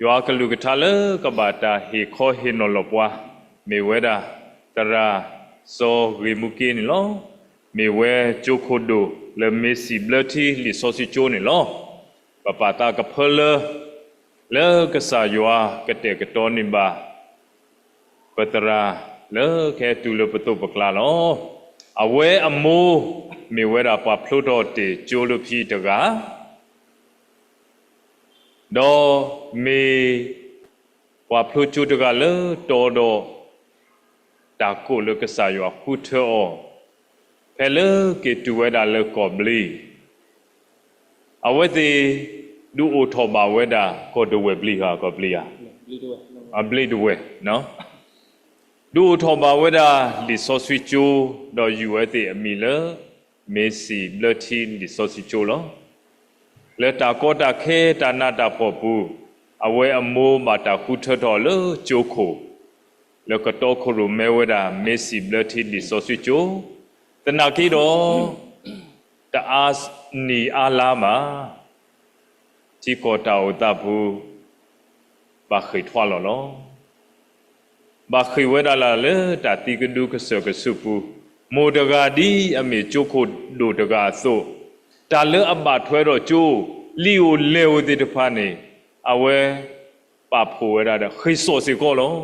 ယွၤကလုၢ်ကထါလၢကဘၣ်တၢ်ဟ့ၣ်ခီဟ့ၣ်နီၤလီၤပှၤ မ့ၢ်ဝဲဒၣ် သရၣ်စီၤဂ့ၤမူက့န့ၣ်လီၤ. မ့ၢ်ဝဲကၠိခိၣ်ဒိၣ်လၢမ့ၢ်စံၣ်ဘျၢထံလံာ်စီဆှံကၠိန့ၣ်လီၤ. ပပာ်သးကဖၢလၢ လၢကစၢ်ယွၤကတဲာ်ကတီၤန့ၢ်ဘၣ် ပသရၣ်လၢကဟဲတုၤလၢပသိးပကျါလီၤ. အဝဲအမိၢ်မ့ၢ်ဝဲဒၣ်ပှၤဖျိထီၣ်တ့ၢ်ကၠိလၢဖံတဂၤ ဒီးမ့ၢ်ပှၤဖျိကၠိတဂၤလၢတီဒီး တၢ်ကိးလၢကစၢ်ယွၤဃုထၢအီၤ ဖဲလၢက့ၤတုၤဝဲဒၣ်လၢကီၢ်ဘျံ အဝဲသ့ၣ်ဒုးအိၣ်ထီၣ်ဘၣ်ဝဲဒၣ် ကီၢ်ဒဝဲၢ်ဘျံဧါ ကီၢ်ဘျံဧါ, အဘျံးဒဝဲၢ်, ဒုးအိၣ်ထီၣ်ဘၣ်ဝဲဒၣ်လံာ်စီဆှံကၠိ ဒီးယုၢ်ဝဲသ့ၣ်အမံၤလၢ မ့ၢ်စံၣ်ဘျၢထံလံာ်စီဆှံကၠိလီၤ. လၢတၢ်ကီတၢ်ခဲတၢ်နးတၢ်ဖှီၣ်ပူၤ အဝဲအမိၢ်ဘၣ်တၢ်ဃုထၢထီၣ်လၢကၠိခိၣ် လၢကတီခိၣ်ရိၣ်မဲဝဲဒၣ် မ့ၢ်စံၣ်ဘျၢထံလံာ်စီဆှံကၠိ, သနာ်က့ဒီး တအါနံၤအါလါဘၣ် ထံကီၢ်တၢ်အိၣ်သးပူၤ ဘၣ်ဃ့ၢ်ထွါလီၤလီၤ. ဘၣ်ဃ့ၢ်ဝဲဒၣ်လၢတၢ်သံကဒုကစၢၢ်ကဆူးပူၤ, မိၢ်တဂၤဒ်အမ့ၢ်ကၠိခိၣ်ဒိၣ်တဂၤအသိး, တၢ်လၢအဘၣ်ထွဲဒီးကၠိ လံာ်အိၣ်လဲၤအိၣ်သ့ၣ်တဖၣ်န့ၣ် အဝဲပာ်ဖှိၣ်ဝဲဒၣ်ဒီးဃ့ၢ်စိာ်စ့ၢ်ကီးလီၤ.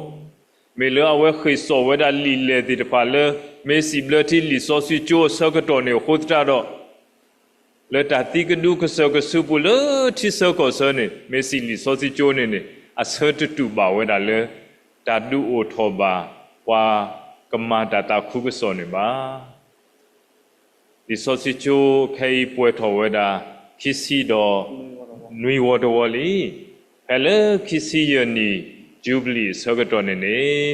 မ့ၢ်လၢအဝဲဃ့ၢ်စိာ်ဝဲဒၣ်လံာ်လဲၢ်သ့ၣ်တဖၣ်လၢ မ့ၢ်စံၣ်ဘျၢထံလံာ်စီဆှံကၠိအဆၢကတီၢ်န့ၣ်အဃိသတးဒီး လၢတၢ်သံကဒုကစၢၢ်ကဆူးပူၤလၢထံဆၢကီၢ်ဆၢန့ၣ် မ့ၢ်စံၣ်လံာ်စီဆှံကၠိန့ၣ်န့ၣ် အဆၢတတူာ်ဘၣ်ဝဲဒၣ်လၢ တၢ်ဒုးအိၣ်ထီၣ်ဘၣ် ပှၤကမၤတၢ်သးခုကစီၣ်န့ၣ်ဘၣ်. လံာ်စီဆှံကၠိခဲအံၤပှဲၤထီၣ်ဝဲဒၣ် ခံဆံဒီးနွံဝီတဝီလံ. ဖဲလၢခံဆံယဲၢ်နံၣ် ယူဘလံၣ်အဆၢကတီၢ်န့ၣ်န့ၣ်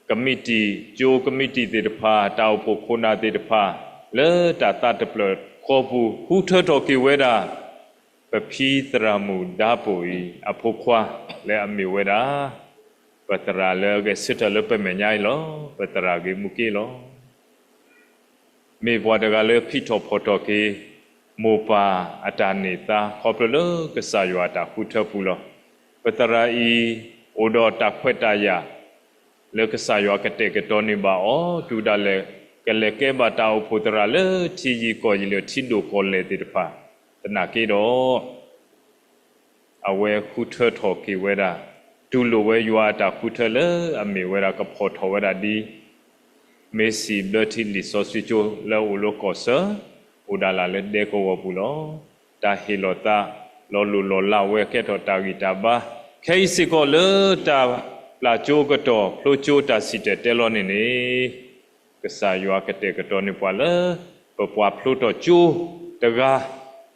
ကမံးတံာ် ကၠိကမံးတံာ်သ့ၣ်တဖၣ် တၢ်အိၣ်ဖှိၣ်ခိၣ်နၢ်သ့ၣ်တဖၣ် လၢတၢ်သးတဖျၢၣ်ဃီပူၤ ဃုထၢထီၣ်က့ၤဝဲဒၣ် ပဖံသရၣ်မုၣ်ဒါပိာ်အံၤအဖိခွါ လၢအမ့ၢ်ဝဲဒၣ် ပသရၣ်လၢအဂဲၤဆၢထၢၣ်လၢပမဲာ်ညါအံၤလီၤ. ပသရၣ်ဂ့ၤမူက့လီၤ. မ့ၢ်ပှၤတဂၤလၢဖံးထီၣ်ဖီၣ်ထီၣ်က့ၤ မိၢ်ပၢ်အတၢ်န့ၢ်သါ ခီဖျိလၢကစၢ်ယွၤအတၢ်ဃုထၢပူၤလီၤ. ပသရၣ်အံၤ အိၣ်ဒီးတၢ်ခွဲးတၢ်ယာ် လၢကစၢ်ယွၤကတဲာ်ကတီၤန့ၢ်ဘၣ်အီၤ တုၤဒၣ်လဲာ် ကလဲၤကဲဘၣ်တၢ်အိၣ်ဖှိၣ်သရၣ်လၢထံယံၤကီၢ်ယံၤလၢထံဒိၣ်ကီၢ်လဲၢ်သ့ၣ်တဖၣ် သနာ်က့ဒီး အဝဲဃုထၢထီၣ်က့ၤဝဲဒၣ် တူၢ်လိာ်ဝဲယွၤအတၢ်ဃုထၢလၢအမ့ၢ်ဝဲဒၣ် ကဖီၣ်ထီၣ်ဝဲဒၣ်ဒ် မ့ၢ်စံၣ်ဘျၢထံလံာ်စီဆှံကၠိလၢအအိၣ်လၢကီၢ်ဆၢ အိၣ်ဒၣ်လၢ်လၢဒဲကဝီၤပူၤလီၤ. တၢ်ဟ့ၣ်လီၤသး လီၤလိၢ်လီၤလးဝဲကဲထီၣ်တၢ်ဂံၢ်တၢ်ဘါ ခဲအံၤစ့ၢ်ကီးလၢတၢ်ပျၢ်ကၠိအကတီၢ် ဖျိကၠိတၢ်စံၣ်တဲၤတဲလီၤန့ၣ်န့ၣ် ကစၢ်ယွၤကတဲာ်ကတီၤန့ၢ်ပှၤလၢ ပပှၤဖျိထီၣ်ကၠိတဂၤ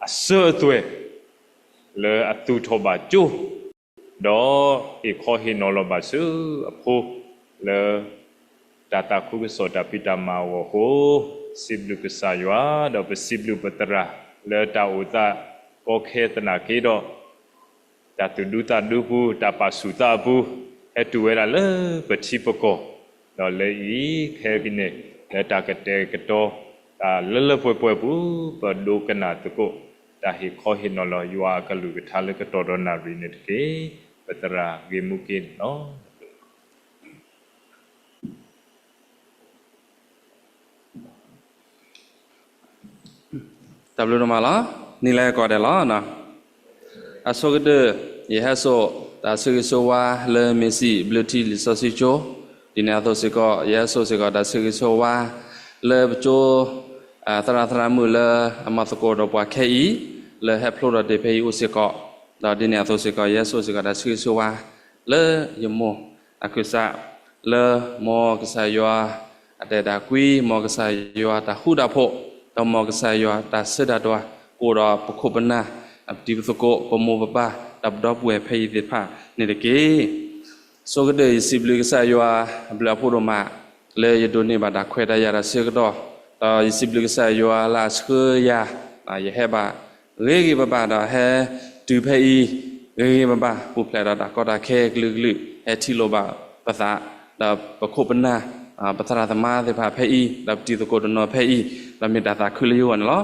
အစၢၤအသွဲၣ် လၢအသူၣ်ထီၣ်ဘၣ်ကၠိ ဒီးဟ့ၣ်ခီဟ့ၣ်နီၤလီၤဘၣ်ဆူအဖိ လၢတၢ်သးခုကစီၣ်တၢ်ဖံးတၢ်မၤအဂီၢ်အဃိ စံးဘျုးကစၢ်ယွၤ ဒီးပစံးဘျုးပသရၣ် လၢတၢ်အိၣ်သးကီခဲသနာ်က့ဒီး တၢ်သူၣ်ဒူသးဒူပူၤ တၢ်ပာ်ဆူၣ်သးအပူၤ ဟဲတုၤဝဲဒၣ်လၢပထံပကီၢ် ဒီးလၢအံၤခဲကနံၣ်န့ၣ် လၢတၢ်ကတဲာ်ကတီၤ တၢ်လၢလၢပှဲၤပှဲၤပူၤ ပဒိကနၣ်သကိး တၢ်ဟ့ၣ်ခီဟ့ၣ်နီၤလီၤယွၤအကလုၢ်ကထါလၢကတီၢ်ဒီးနၣ်ရံၣ်န့ၣ်တက့ၢ်. ပသရၣ်ဂ့ၤမူက့န့ၣ်လီၤ. တၢ်ဘျုးဒိၣ်မးလီၤ. နံၤလၢကိးဂၤဒဲးလီၤ. အဆိကတၢၢ် ယဟဲစိာ်တၢ်ဆၢဂ့ၤဆၢဝါလၢမ့ၢ်စံၣ်ဘျၢထံလံာ်စီဆှံကၠိ, ဒ်န့ၣ်အသိးစ့ၢ်ကီး ယဟဲစိာ်စ့ၢ်ကီးတၢ်ဆၢဂ့ၤဆၢဝါ လၢပကၠိ သရၣ်သရၣ်မုၣ်လၢအမၤသကိးဒီးပှၤခဲအံၤ လၢဟဲဖျိထီၣ်တ့ၢ်ဖဲအံၤအိၣ်စ့ၢ်ကီး, ဒီးဒ်န့ၣ်အသိးစ့ၢ်ကီး ယဟဲစိာ်စ့ၢ်ကီးတၢ်ဆၢဂ့ၤဆၢဝါ လၢယမိၢ် အခုစၢ် လၢမ်ကစၢ်ယွၤအတၢ်အဲၣ်တၢ်ကွံ, မ်ကစၢ်ယွၤတၢ်ဃူတၢ်ဖိး, ဒီးမ်ကစၢ်ယွၤတၢ်ဆၢတၢ်တြီၤ ကအိၣ်ဒီးပခိၣ်ပနၢ်, ပတံၤပသကိး, ပမိၢ်ပပၢ်, ဒီးပဒီပုၢ်ဝဲၢ်ဖဲအံၤသ့ၣ်တဖၣ်န့ၣ်တက့ၢ်. ဆိကတၢၢ်ယစံးဘျုးကစၢ်ယွၤအဘျုးအဖှိၣ်ဒိၣ်မး လၢယဒိးန့ၢ်ဘၣ်တၢ်ခွဲးတၢ်ယာ်တၢ်ဆၢကတီၢ်, ဒီးယစံးဘျုးကစၢ်ယွၤလၢအဆှၢယၤ, ယဟဲဘၣ် ဂ့ၤဂ့ၤဘၣ်ဘၣ်ဒီးဟဲတုၤဖဲအံၤ ဂ့ၤဂ့ၤဘၣ်ဘၣ် ပူၤဖျဲးဒီးတၢ်ကီတၢ်ခဲကလုာ်ကလုာ် ဟဲထံၣ်လိာ်ဘၣ်ပသး ဒီးပခိၣ်ပနၢ် ပသရၣ်သမါသ့ၣ်တဖၣ်ဖဲအံၤ ဒီးပတံၤသကိးတနီၤဖဲအံၤ ဒီးမ့ၢ်တၢ်သးခုလၢယဂီၢ်န့ၣ်လီ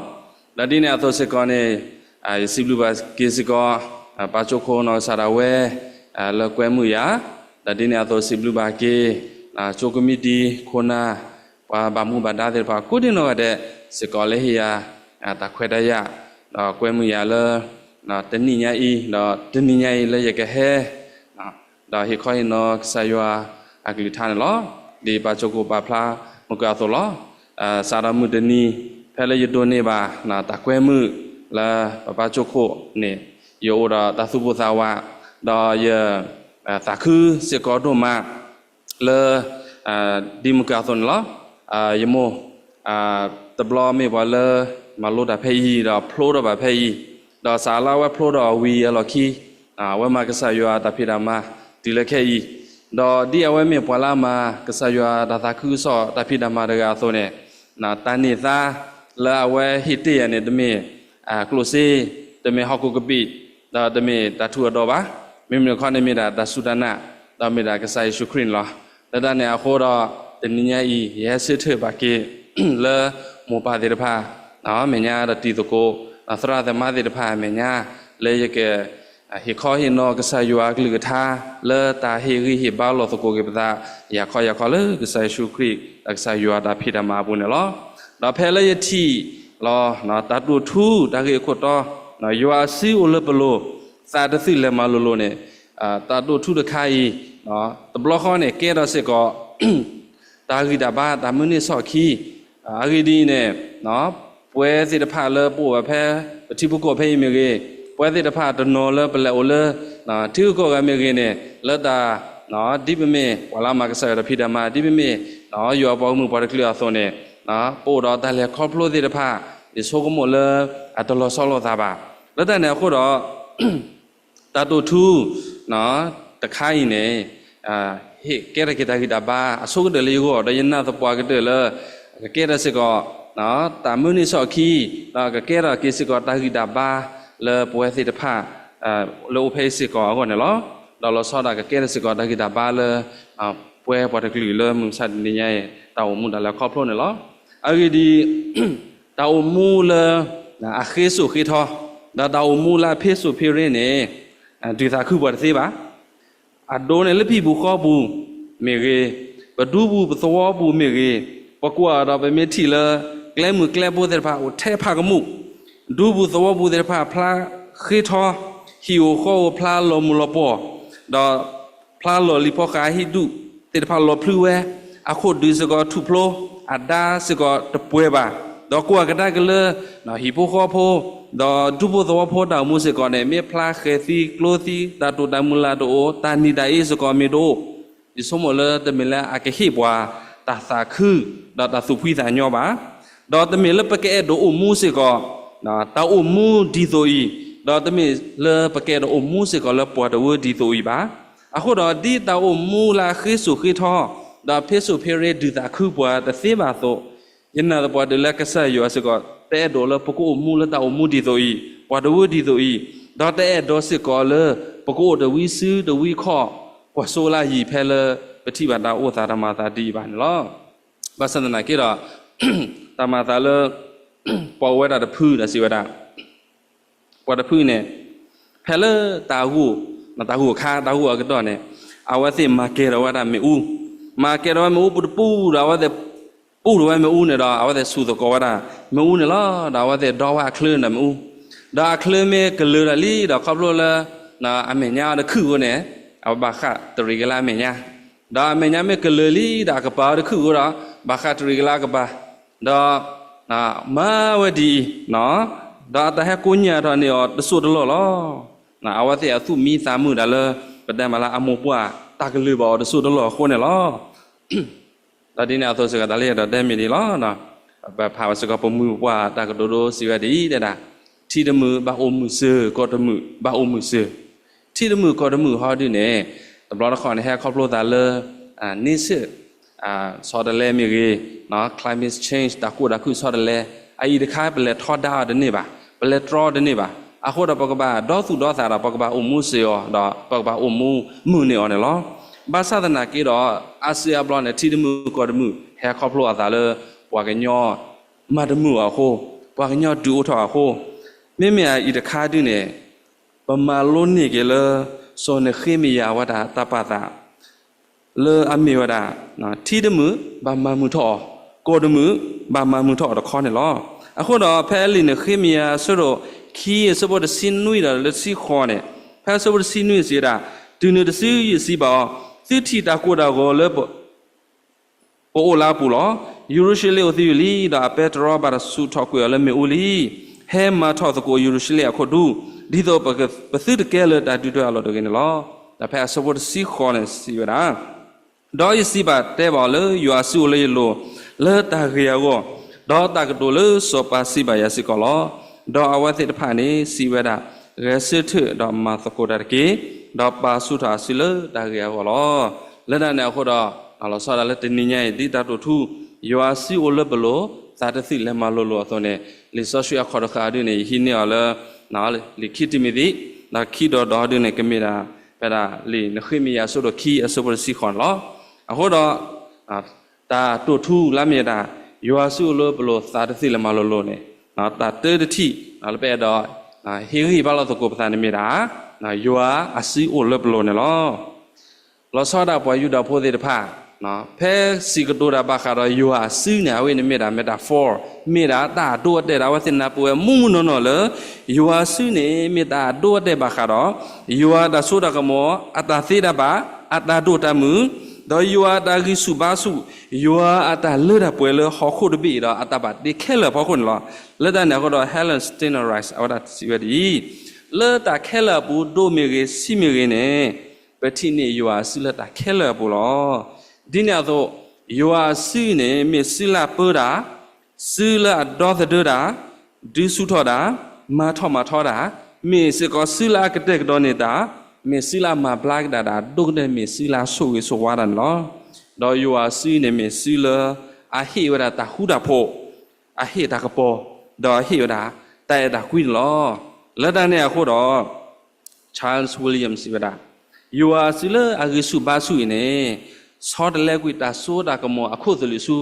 ၤ. ဒီးဒ်န့ၣ်အသိးစ့ၢ်ကီးန့ၣ် ယစံးဘျုးဘၣ်က့ၤစ့ၢ်ကီး ပၢ်ကၠိခိၣ်နီၢ်ကစၢ်ဒၣ်ဝဲ လၢကွဲမုာ်ယၤ, ဒီးဒ်န့ၣ်အသိးစံးဘျုးဘၣ်က့ၤ ကၠိကမံးတံာ်ခိၣ်နၢ် ပှၤဘၣ်မူဘၣ်ဒါသ့ၣ်တဖၣ် ကိးဒံနီၢ်ဂၤဒဲး စ့ၢ်ကီးလၢဟ့ၣ်ယၤ တၢ်ခွဲးတၢ်ယာ် ဒီးကွဲမုာ်ယၤလၢ တနံၤညါအံၤ ဒီးတနံၤညါအံၤလၢယကဟဲ ဒီးဟ့ၣ်ခီဟ့ၣ်နီၤကစၢ်ယွၤအကလုၢ်ကထါန့ၣ်လီၤ. ဒ်ပၢ်ကၠိခိၣ်ပာ်ဖျါမုၢ်ကၢအသိးလီၤ. စးထီၣ်မုၢ်တနံၤ ဖဲလၢယဒိးန့ၢ်ဘၣ် တၢ်ကွဲမုာ်လၢပပၢ်ကၠိခိၣ်န့ၣ် ယအိၣ်ဒီးတၢ်သူၣ်ပိၢ်သးဝး ဒီးယ သးခုစ့ၢ်ကီးဒိၣ်မး လၢ ဒ်မုၢ်ကၢအသိးန့ၣ်လီၤ. ယမိၢ် တဘျီမ့ၢ်ပှၤလၢ မၤလိတၢ်ဖဲအံၤ ဒီးဖျိထီၣ်ဘၣ်ဖဲအံၤ, ဒီးစးလၢအဝဲဖျိထီၣ်ဝံၤအလီၢ်ခံ အဝဲမၤကစၢ်ယွၤတၢ်ဖံးတၢ်မၤတုၤလၢခဲအံၤ, ဒီးဒ်အဝဲမ့ၢ်ပှၤလၢအမၤကစၢ်ယွၤတၢ်သးခုကစီၣ်တၢ်ဖံးတၢ်မၤတဂၤအသိးန့ၣ် တၢ်န့ၢ်သါလၢအဝဲဟ့ၣ်တ့ၢ်ယၤန့ၣ် တမ့ၢ် ကျိၣ်စ့, တမ့ၢ်ဟီၣ်ခိၣ်ကပံာ်, ဒီးတမ့ၢ်တၢ်ထူးအဒီဘၣ်. မ့မ့ၢ်တခီန့ၣ်မ့ၢ်ဒၣ်တၢ်စူၢ်တၢ်နာ်, ဒီးမ့ၢ်ဒၣ်ကစၢ်ယ့ၣ်ၡူးခရံာ်န့ၣ်လီၤ. လၢတၢ်န့ၣ်အဃိဒီး တနံၤညါအံၤ ယဟဲဆၢထၢၣ်ဘၣ်က့ၤ လၢမိၢ်ပၢ်သ့ၣ်တဖၣ် အမဲာ်ညါဒီးတံၤသကိး သရၣ်သမါသ့ၣ်တဖၣ်အမဲာ်ညါ လၢယက ဟ့ၣ်ခီဟ့ၣ်နီၤကစၢ်ယွၤအကလုၢ်ကထါ လၢတၢ်ဟ့ၣ်ဂံၢ်ဟ့ၣ်ဘါလိာ်သကိးက့ၤပသး ယၤခီယၤခီလၢကစၢ်ယ့ၣ်ၡူးခရံာ် ဒီးကစၢ်ယွၤတၢ်ဖံးတၢ်မၤအပူၤန့ၣ်လီၤ. ဒီးဖဲလၢယထံၣ်လီၤ တၢ်တိာ်ထူ တၢ်ဂ့ၢ်အခိၣ်တီ ယွၤအစုအိၣ်လၢပလိၤ သးတသုးလဲၤမၤလိၤလိၤန့ၣ် တၢ်တိာ်ထူတခါအံၤ တဘျီဃီန့ၣ် ကဲထီၣ်စ့ၢ်ကီး တၢ်ဂံၢ်တၢ်ဘါ တၢ်မုၢ်န့ၢ်ဆီၣ်ခံ အဂ့ၢ်ဒ်အံၤန့ၣ် ပဝဲသ့ၣ်တဖၣ်လၢပအိၣ်ဘၣ်ဖဲ ပထံပကီၢ်ဖဲအံၤမ့ၢ်ဂ့ၤ, ပဝဲသ့ၣ်တဖၣ်တနီၤလၢပလဲၤအိၣ်လၢ ထံဂုၤကီၢ်ဂၤမ့ၢ်ဂ့ၤန့ၣ် လၢတၢ် ဒ်ပမ့ၢ်ပှၤလၢအမၤကစၢ်ယွၤတၢ်ဖံးတၢ်မၤ ဒ်ပမ့ၢ် ယွၤအပှၤဂီၢ်မုၢ်ပှၤတကလုာ်အသိးန့ၣ် ပအိၣ်ဒီးတၢ်လဲၤခီဖျိသ့ၣ်တဖၣ် ယဆိကမိၣ်လၢအတလီၤဆီလိာ်သးဘၣ်. လၢတၢ်န့ၣ်အဃိဒီး တၢ်တိာ်ထူ တခါအံၤန့ၣ် ဟ့ၣ်ကဲထီၣ်က့ၤတၢ်ဂံၢ်တၢ်ဘါ အဆိကတၢၢ်လၢယဂီၢ် ဒီးယနာ်သပှၢ်ကတၢၢ်လၢ ကကဲထီၣ်စ့ၢ်ကီး တၢ်မုၢ်န့ၢ်ဆီၣ်ခံ ဒီးကကဲထီၣ်က့ၤစ့ၢ်ကီးတၢ်ဂံၢ်တၢ်ဘါ လၢပဝဲသ့ၣ်တဖၣ် လၢအိၣ်ဖဲအံၤစ့ၢ်ကီးအဂီၢ်န့ၣ်လီၤ. ဒီးလီၤဆီဒၣ်ကကဲထီၣ်စ့ၢ်ကီးတၢ်ဂံၢ်တၢ်ဘါလၢ ပဝဲပှၤတကလုာ်လၢမုၢ်မဆါတနံၤညါအံၤ တၢ်အိၣ်မူတၢ်လဲၤခီဖျိန့ၣ်လီၤ. အဂ့ၢ်ဒ်အံၤ တၢ်အိၣ်မူလၢ အဃ့စိာ်ဃ့ထီ ဒီးတၢ်အိၣ်မူလၢအဖ့စိာ်ဖ့ရ့န့ၣ် ဒုးသးခုပှၤတသ့ဘၣ်. အဒိန့ၣ်လၢပဟံၣ်ပူၤဃီပူၤမ့ၢ်ဂ့ၤ, ပဒူပူၤပသဝီပူၤမ့ၢ်ဂ့ၤ, ပကွၢ်ဒီးပမ့ၢ်ထံၣ်လၢ ကျဲမုၢ်ကျဲဘိသ့ၣ်တဖၣ်အိၣ်ထဲဖးကမူၣ်, ဒူပူၤသဝီပူၤသ့ၣ်တဖၣ်ဖျါဃ့ထီ, ဟံၣ်အိၣ်ဃီအိၣ်ဖျါလီၤမုၢ်လီၤပှီၢ်, ဒီး ဖျါလီၤလံာ်ဖိဃာ်ဟံၣ်ဒူၣ်သ့ၣ်တဖၣ်လီၤဖျုးဝဲ, အခိၣ်ဒုးစ့ၢ်ကီးထူၣ်ဖျိ, အဒါစ့ၢ်ကီးတပှဲၤဘၣ်, ဒီးကွၢ်ကဒါက့ၤလၢ ဟံၣ်ဖိဃီဖိ ဒီးဒူဖိသဝီဖိတၢ်အိၣ်မူစ့ၢ်ကီးန့ၣ် မ့ၢ်ဖျါဃဲၤသံကျိသံ တၢ်တိာ်တၢ်မုၢ်လၢ်တအိၣ် တၢ်နံၤတၢ်အ့စ့ၢ်ကီးမ့ၢ်တအိၣ်, ယဆိကမိၣ်လၢတမ့ၢ်လၢအကဟ့ၣ်ပှၤတၢ်သးခု ဒီးတၢ်သူၣ်ဖှံသးညီဘၣ်. ဒီးတမ့ၢ်လၢပကအဲၣ်ဒိးအိၣ်မူစ့ၢ်ကီး တၢ်အိၣ်မူဒ်သိးအံၤ, ဒီးတမ့ၢ်လၢပကအဲၣ်ဒိးအိၣ်မူစ့ၢ်ကီးလၢပှၤတဝၢဒ်သိးအံၤဘၣ်. အဃိဒီးဒ်တၢ်အိၣ်မူလၢအဃ့စိာ်ဃ့ထီ, ဒီးဖ့စိာ်ဖ့ရ့ဒုးသးခုပှၤတသ့ဘၣ်အသိး, ယနာ်သပှၢ်တုၤလၢကစၢ်ယွၤစ့ၢ်ကီး တအဲၣ်ဒိးလၢပကအိၣ်မူလၢတၢ်အိၣ်မူဒ်သိးအံၤ, ပှၤတဝၢဒ်သိးအံၤ, ဒီးတအဲၣ်ဒိးစ့ၢ်ကီးလၢ ပကအိၣ်တဝံစုတဝံခီၣ် ကွၢ်စိလၢအယံၤဖဲလၢ ပထံၣ်ဘၣ်တၢ်အိၣ်သးတၢ်မၤသးဒ်အံၤဘၣ်န့ၣ်လီၤ. ဘၣ်ဆၣ်သနာ်က့ဒီး တၢ်မၤသးလၢ ပှၤအိၣ်ဝဲဒၣ်တဖုဒီးစံးဝဲဒၣ် ပှၤတဖုန့ၣ် ဖဲလၢတၢ်ဂိၢ်, တၢ်ဂိၢ်အခါ တၢ်ဂိၢ်အကတီၢ်န့ၣ် အဝဲသ့ၣ်မၤကဲၤဒီးဝဲဒၣ်မ့ၣ်အူ, မၤကဲၤဒီးဝဲမ့ၣ်အူပူၤတပူၤဒီး အဝဲသ့ၣ်ပူၤဒီးဝဲမ့ၣ်အူန့ၣ်ဒီး အဝဲသ့ၣ်ဆူၣ်သကိးဝဲဒၣ်မ့ၣ်အူန့ၣ်လီၤ. ဒီးအဝဲသ့ၣ်ဒီဝဲအချၢဒီးမ့ၣ်အူ, ဒီးအချၢမ့ၢ်ကလၢၤဒီးလံဒီး ခီဖျိလၢ အမဲာ်ညါအီၤတခုၣ်အဃိန့ၣ် အဝဲဘၣ်ဃးတရံးကလၢအမဲာ်ညါ, ဒီးအမဲာ်ညါမ့ၢ်ကလၢၤလံဒီး အကပၤအီၤတခုၣ်အဃိဒီး ဘၣ်ဃးတရံးကလၢအကပၤ, ဒီး မၤဝဲဒ်အံၤ, ဒီးအတၢ်ဟဲကိးညၣ်ထီၣ်န့ၢ်အီၤတစိၢ်တလီၢ်လီၤ. အဝဲသ့ၣ်အသူၣ်မံသးမုာ်ဒၣ်လၢ ပတဲမးလၢအမိၢ်ပှၢ်တၢ်ကလုၢ်ဘၣ်အီၤတစိၢ်တလီၢ်အဃိန့ၣ်လီၤ. ဒီးဒ်န့ၣ်အသိးစ့ၢ်ကီး တၢ်လၢယအဲၣ်ဒိးတဲမ့ၢ်ဒ်အံၤလီၤ. ပဖးဘၣ်စ့ၢ်ကီးပမိၢ်ပပှၢ်တၢ်ကတိၤဒိစံးဝဲဒ်အံၤတဲဒၣ်, ထံတမုာ်ဘၣ်အိၣ်မုာ်စၢၤ, ကီၢ်တမုာ်ဘၣ်အိၣ်မုာ်စၢၤ, ထံတမုာ်ကီၢ်တမုာ်ဟီဒုန့ၣ် တဘျီတခီၣ်န့ၣ် ဟဲခီဖျိသးလၢ န့ဆၢၣ် ဆီတလဲမ့ၢ်ဂ့ၤ, climate change တၢ်ကိၢ်တၢ်ခုၣ်ဆီတလဲ, အအံၤတခါပလဲၤထီဒါအီၤတန့ၢ်ဘၣ်, ပလဲၤတြီအီၤတန့ၢ်ဘၣ်. အဃိဒီးပကဘၣ်ဒီသူၣ်ဒီသးဒီး ပကဘၣ်အိၣ်မူစၢၤအီၤ ဒီးပကဘၣ်အိၣ်မူမုာ်န့ၢ်အီၤန့ၣ်လီၤ. ဘၣ်ဆၣ်သနာ်က့ဒီး အါစုအါဘျီန့ၣ် ထံတမုာ်ကီၢ်တမုာ် ဟဲခီဖျိအသးလၢ ပှၤကညီမၤတမုာ်အီၤအဃိ, ပှၤကညီဒုးအိၣ်ထီၣ်အဃိ, မ့မ့ၢ်အအံၤတခါဒုန့ၣ် ပမၤလိန့ၢ်က့ၤလၢ စီၤနဃ့မယၤအဝဲဒၣ်တၢ်ပာ်သး လၢအမ့ၢ်ဝဲဒၣ် ထံတမုာ်ဘၣ်မၤမုာ်ထီၣ်အီၤ, ကီၢ်တမုာ်ဘၣ်မၤမုာ်ထီၣ်အီၤတခီန့ၣ်လီၤ. အဃိဒီးဖဲလံာ်နဃ့မယၤအဆၢဒိၣ်ခံအဆၢဖိတဆံနွံဒီးလၢတဆံဃိးန့ၣ်, ဖဲအဆၢဖိတဆံနွံစံးဝဲဒၣ်, တုၤနုၤတစုယစံးဘၣ်အီၤ, သုထံၣ်တၢ်ကိၢ်တၢ်ဂီၤလၢ ပအိၣ်လၢအပူၤလီၤ. ယရူၤၡလ့ၣ်အိၣ်သယုၢ်လံ, ဒီးအပဲတြီဘၣ်တၢ်ဆူးထီၣ်ကွံာ်အီၤလၢမ့ၣ်အူလံ. ဟဲမၤထီၣ်သကိးယရူၤၡလ့ၣ်အခိၣ်ဒူ, ဒ်သိးပသုတကဲလၢၤတၢ်ဒုၣ်ဒွဲၣ်အလီၢ်တဂ့ၤန့ၣ်လီၤ. ဒီးဖဲအဆၢဖိတဆံဃိးန့ၣ်စံးဝဲဒၣ်, ဒီးယစံးဘၣ်တဲဘၣ်အီၤလၢ ယွၤအစုအိၣ်လၢယလိၤ လၢတၢ်ဂ့ၤအဂီၢ်, ဒီးတၢ်ကတိၤလၢစီၤပၤစံးဘၣ်ယၤစ့ၢ်ကီးလီၤ. ဒီးအဝဲသ့ၣ်တဖၣ်န့ၣ်စံးဝဲဒၣ်, ဂဲၤဆၢထၢၣ်ဒီးမၤသကိးတၢ်တက့ၢ်, ဒီးပာ်ဆူၣ်ထီၣ်အစုလၢတၢ်ဂ့ၤအဂီၢ်လီၤ. လၢတၢ်န့ၣ်အဃိဒီး လီၤဆီဒၣ်လၢတနံၤညါအံၤ ဒ်တၢ်တိာ်ထူ ယွၤအစုအိၣ်လၢပလိၤ သးတသုးလဲၤမၤလိၤလိၤအသိးန့ၣ်, လံာ်စီဆှံအခီၣ်တဃာ်အဒုန့ၣ် ယဟံးန့ၢ်အီၤလၢ လံာ်ခံတံၤမသ့း, ဒီးခံဒီးဒီးဒုန့ၣ် ကမ့ၢ်ဒၣ် ဖဲဒၣ်လံာ်နဃ့မယၤအဆၢဒိၣ်ခံအဆၢဖိတဆံဃိးန့ၣ်လီၤ. အဃိဒီး တၢ်တိာ်ထူလၢအမ့ၢ်ဒၣ် ယွၤအစုအိၣ်လၢပလိၤသးတသုးလဲၤမၤလိၤလိၤန့ၣ်, တၢ်တၢတထံၣ် လၢပအဲၣ်ဒိး ဟ့ၣ်ဂံၢ်ဘါလိာ်သကိးပသးန့ၣ်မ့ၢ်ဒၣ် ယွၤအစုအိၣ်လၢပလိၤန့ၣ်လီၤ. လီၤဆီဒၣ်ပှၤယူဒၤဖိသ့ၣ်တဖၣ် ဖဲစံးကတိၤတၢ်ဘၣ်ဃးဒီးယွၤအစုန့ၣ် အဝဲန့ၣ်မ့ၢ်ဒၣ် metaphor, မ့ၢ်ဒၣ်တၢ်အဒိအတဲာ်ဒီး အဝဲသ့ၣ်နၢ်ပၢၢ်ဝဲမူးမူးနီၢ်နီၢ်လၢ ယွၤအစုန့ၣ် မ့ၢ်တၢ်အဒိအတဲာ်ဘၣ်ဃးဒီး ယွၤအတၢ်စိတၢ်ကမီၤ, အတၢ်သ့တၢ်ဘၣ်, အတၢ်ဒိၣ်တၢ်မုၢ်, ဒီးယွၤအတၢ်ဂံၢ်ဆူၣ်ဘါဆူၣ်, ယွၤအတၢ်လၢတၢ်ပှဲၤလၢဟီၣ်ခိၣ်တဘ့ၣ်အံၤဒီး အတၢ်ဘၣ်တ့ခဲလၢာ်အဖီခိၣ်န့ၣ်လီၤ. လၢတၢ်န့ၣ်အဃိဒီး Helen Steiner Rice အဝဲဒၣ်စံးဝဲဒ်အံၤ, လၢတၢ်ခဲလၢာ်အပူၤ ဒိၣ်မ့ၢ်ဂ့ၤ ဆံးမ့ၢ်ဂ့ၤန့ၣ် ပထံၣ်န့ၢ်ယွၤအစုလၢတၢ်ခဲလၢာ်အပူၤလီၤ. ဒ်န့ၣ်အသိး ယွၤအစုန့ၣ် မ့ၢ်စုလၢအပၢတၢ်, စုလၢအဒီသဒၢတၢ်, ဒုးဆူၣ်ထီၣ်တၢ်, မၤထီၣ်မၤထီတၢ်, မ့ၢ်စ့ၢ်ကီးစုလၢအကတဲာ်ကတီၤန့ၢ်တၢ်, မ့ၢ်စုလၢအမၤဘျါကဒါတၢ်, ဒိၣ်ကတၢၢ်မ့ၢ်စုလၢအဆိၣ်ဂ့ၤဆိၣ်ဝါတၢ်န့ၣ်လီၤ. ဒီးယွၤအစုန့ၣ်မ့ၢ်စုလၢ အဟ့ၣ်ဝဲဒၣ်တၢ်ဃူတၢ်ဖိး, အဟ့ၣ်တၢ်ကပီၤ, ဒီးအဟ့ၣ်ဝဲဒၣ် တၢ်အဲၣ်တၢ်ကွံန့ၣ်လီၤ. လၢတၢ်န့ၣ်အဃိဒီး Charles Williams စံးဝဲဒၣ်, ယွၤအစုလၢအဂံၢ်ဆူၣ်ဘါဆူၣ်အံၤန့ၣ် ဆီတလဲကွံာ်တၢ်စိတၢ်ကမီၤအခိၣ်သလုးဆူ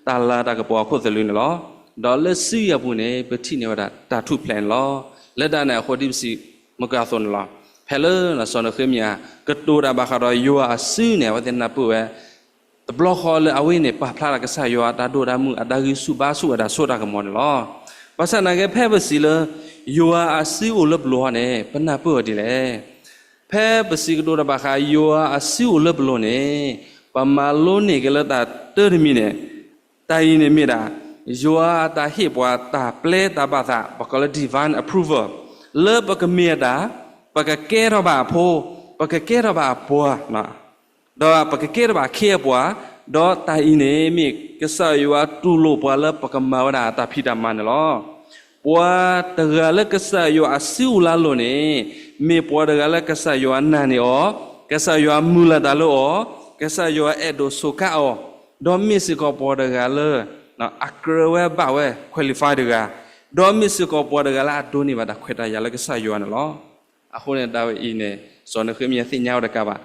တၢ်လၤတၢ်ကပီၤအခိၣ်သလုးန့ၣ်လီၤ. ဒီးလၢစုအံၤအပူၤန့ၣ် ပထံၣ်န့ၢ်ဝဲဒၣ်တၢ်ထူၣ်ဖျဲးန့ၣ်လီၤ. လၢတၢ်န့ၣ်အဃိဒ်ပစံးမုၢ်ကၢအသိးန့ၣ်လီၤ. ဖဲလၢစီၤနဃ့မယၤ ကတိၤတၢ်ဘၣ်ဃးဒီးယွၤအစုန့ၣ် အဝဲသ့ၣ်နၢ်ပၢၢ်ဝဲ တဘျီဃီလၢအဝဲန့ၣ် ပာ်ဖျါထီၣ်ကစၢ်ယွၤအတၢ်ဒိၣ်တၢ်မုၢ် အတၢ်ဂံၢ်ဆူၣ်ဘါဆူၣ်အတၢ်စိတၢ်ကမီၤန့ၣ်လီၤ. ဘၣ်ဆၣ်သနာ်က့ ဖဲပစံးလၢ ယွၤအစုအိၣ်လၢပလိၤဟီန့ၣ် ပနၢ်ပၢၢ်အီၤဒ်လဲၣ်. ဖဲပစံးကတိၤတၢ်ဘၣ်ဃး ယွၤအစုအိၣ်လၢပလိၤန့ၣ် ပမၤလိန့ၢ်က့ၤလၢတၢ်တၢတမံၤန့ၣ်, တၢ်အံၤန့ၣ်မ့ၢ်ဒၣ် ယွၤအတၢ်ဟ့ၣ်ပှၤတၢ်ပျဲတၢ်ဘၣ်သး ပကိးလၢ divine approval လၢပကမ့ၢ်အတၢ်, ပကကဲထီၣ်ဘၣ်အဖိ, ပကကဲထီၣ်ဘၣ်အပှၤ ဒီးပကကဲထီၣ်ဘၣ်အခ့အပှၤ, ဒီးတၢ်အံၤန့ၣ် မ့ၢ်ကစၢ်ယွၤတူၢ်လိာ်ပှၤလၢပကမၤဝဲဒၣ်တၢ်ဖံးတၢ်မၤန့ၣ်လီၤ. ပှၤတဂၤလၢကစၢ်ယွၤအစုအိၣ်လၢအလိၤန့ၣ် မ့ၢ်ပှၤတဂၤလၢကစၢ်ယွၤနာ်န့ၢ်အီၤ, ကစၢ်ယွၤမုၢ်လၢ်တၢ်လၢအီၤ, ကစၢ်ယွၤအဲၣ်ဒိးစူးကါအီၤ, ဒီးမ့ၢ်စ့ၢ်ကီးပှၤတဂၤလၢ အကြၢးဝဲဘၣ်ဝဲ qualify တဂၤ, ဒီးမ့ၢ်စ့ၢ်ကီးပှၤတဂၤလၢအဒိးန့ၢ်ဘၣ်တၢ်ခွဲးတၢ်ယာ်လၢကစၢ်ယွၤန့ၣ်လီၤ. အဃိန့ၣ် တၢ်ဝဲအံၤန့ၣ် စီၤနဃ့မယၤသ့ၣ်ညါဝဲတကးဘၣ်,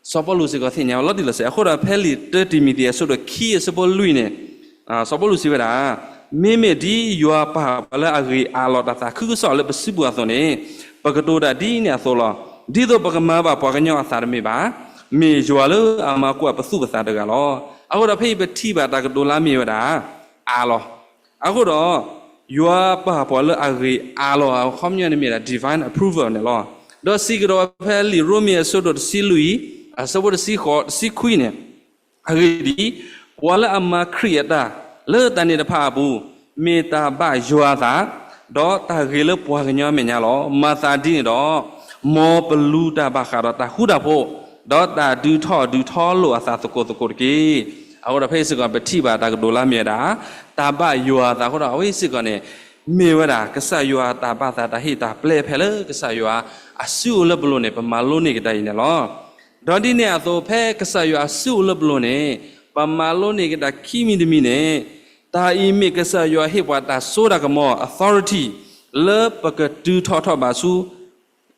စီၤပီလူးစ့ၢ်ကီးသ့ၣ်ညါဝဲလီၤတံၢ်လီၤဆဲး. အဃိဒီးဖဲလံာ်တၢတံၤမသ့းအဆၢဒိၣ်ခံအဆၢဖိလွံၢ်န့ၣ်, စီၤပီလူးစံးဝဲဒၣ်, မ့မ့ၢ်ဒ်ယွၤပာ်ပှၤလၢအဂ့ၤအးလီၤတၢ်သးခုကစီၣ်လၢပစုပူၤအသိးန့ၣ်, ပကတိၤတၢ်ဒ်န့ၣ်အသိးလီၤ. ဒ်သိးပကမၤဘၣ်ပှၤကညီအသးတမ့ၢ်ဘၣ်, မ့ၢ်ယွၤလၢအမၤကွၢ်ပသူၣ်ပသးတဂၤလီၤ. အဃိဒီးဖဲအံၤပထံၣ်ဘၣ်တၢ်ကတိၤလၢအမ့ၢ်ဝဲဒၣ် အးလီၤ. အဃိဒီး ယွၤပာ်ပှၤလၢအဂ့ၤအးလီၤ အခီပညီန့ၣ်မ့ၢ်ဒၣ် divine approval န့ၣ်လီၤ. ဒီးစံးကဒီးဝဲဖဲလံာ်ရိမ့ၤအဆၢဒိၣ်တဆံလွံၢ် အဆၢဖိတဆံဃိး တဆံခွံန့ၣ်, အဂ့ၢ်ဒ်အံၤ, ပှၤလၢအမၤခရံာ်အတၢ် လၢတၢ်န့ၣ်တဖၣ်အပူၤ, မ့ၢ်တၢ်ဘၣ်ယွၤအသး, ဒီးတၢ်ဂ့ၤလၢပှၤကညီအမဲာ်ညါလီၤ. မၤသးဒ်န့ၣ်ဒီး, မ်ပလူၤတၢ်ဘၣ်ဃးဒီးတၢ်ဃူတၢ်ဖိး, ဒီးတၢ်ဒုးထီၣ်ဒုးထီလိာ်အသးသကိးသကိးတက့ၢ်. အဃိဒီးဖဲအံၤစ့ၢ်ကီး ပထံၣ်ဘၣ်တၢ်ကတိၤလၢအမ့ၢ်ဝဲဒၣ် တၢ်ဘၣ်ယွၤအသးအဃိဒီး အဝဲအံၤစ့ၢ်ကီးန့ၣ် မ့ၢ်ဝဲဒၣ် ကစၢ်ယွၤအတၢ်ဘၣ်သးတၢ်ဟ့ၣ်တၢ်ပျဲဖဲလၢကစၢ်ယွၤအစုအိၣ်လၢပလိၤန့ၣ် ပမၤလိန့ၢ်က့ၤတၢ်အံၤန့ၣ်လီၤ. ဒီးဒ်န့ၣ်အသိး ဖဲကစၢ်ယွၤအစုအိၣ်လၢပလိၤန့ၣ် ပမၤလိန့ၢ်က့ၤတၢ်ခံမံၤတမံၤန့ၣ်, တၢ်အံၤမ့ၢ်ကစၢ်ယွၤဟ့ၣ်ပှၤတၢ်စိတၢ်ကမီၤ authority လၢပကတုၤထီၣ်ထီၣ်ဘၣ်ဆူ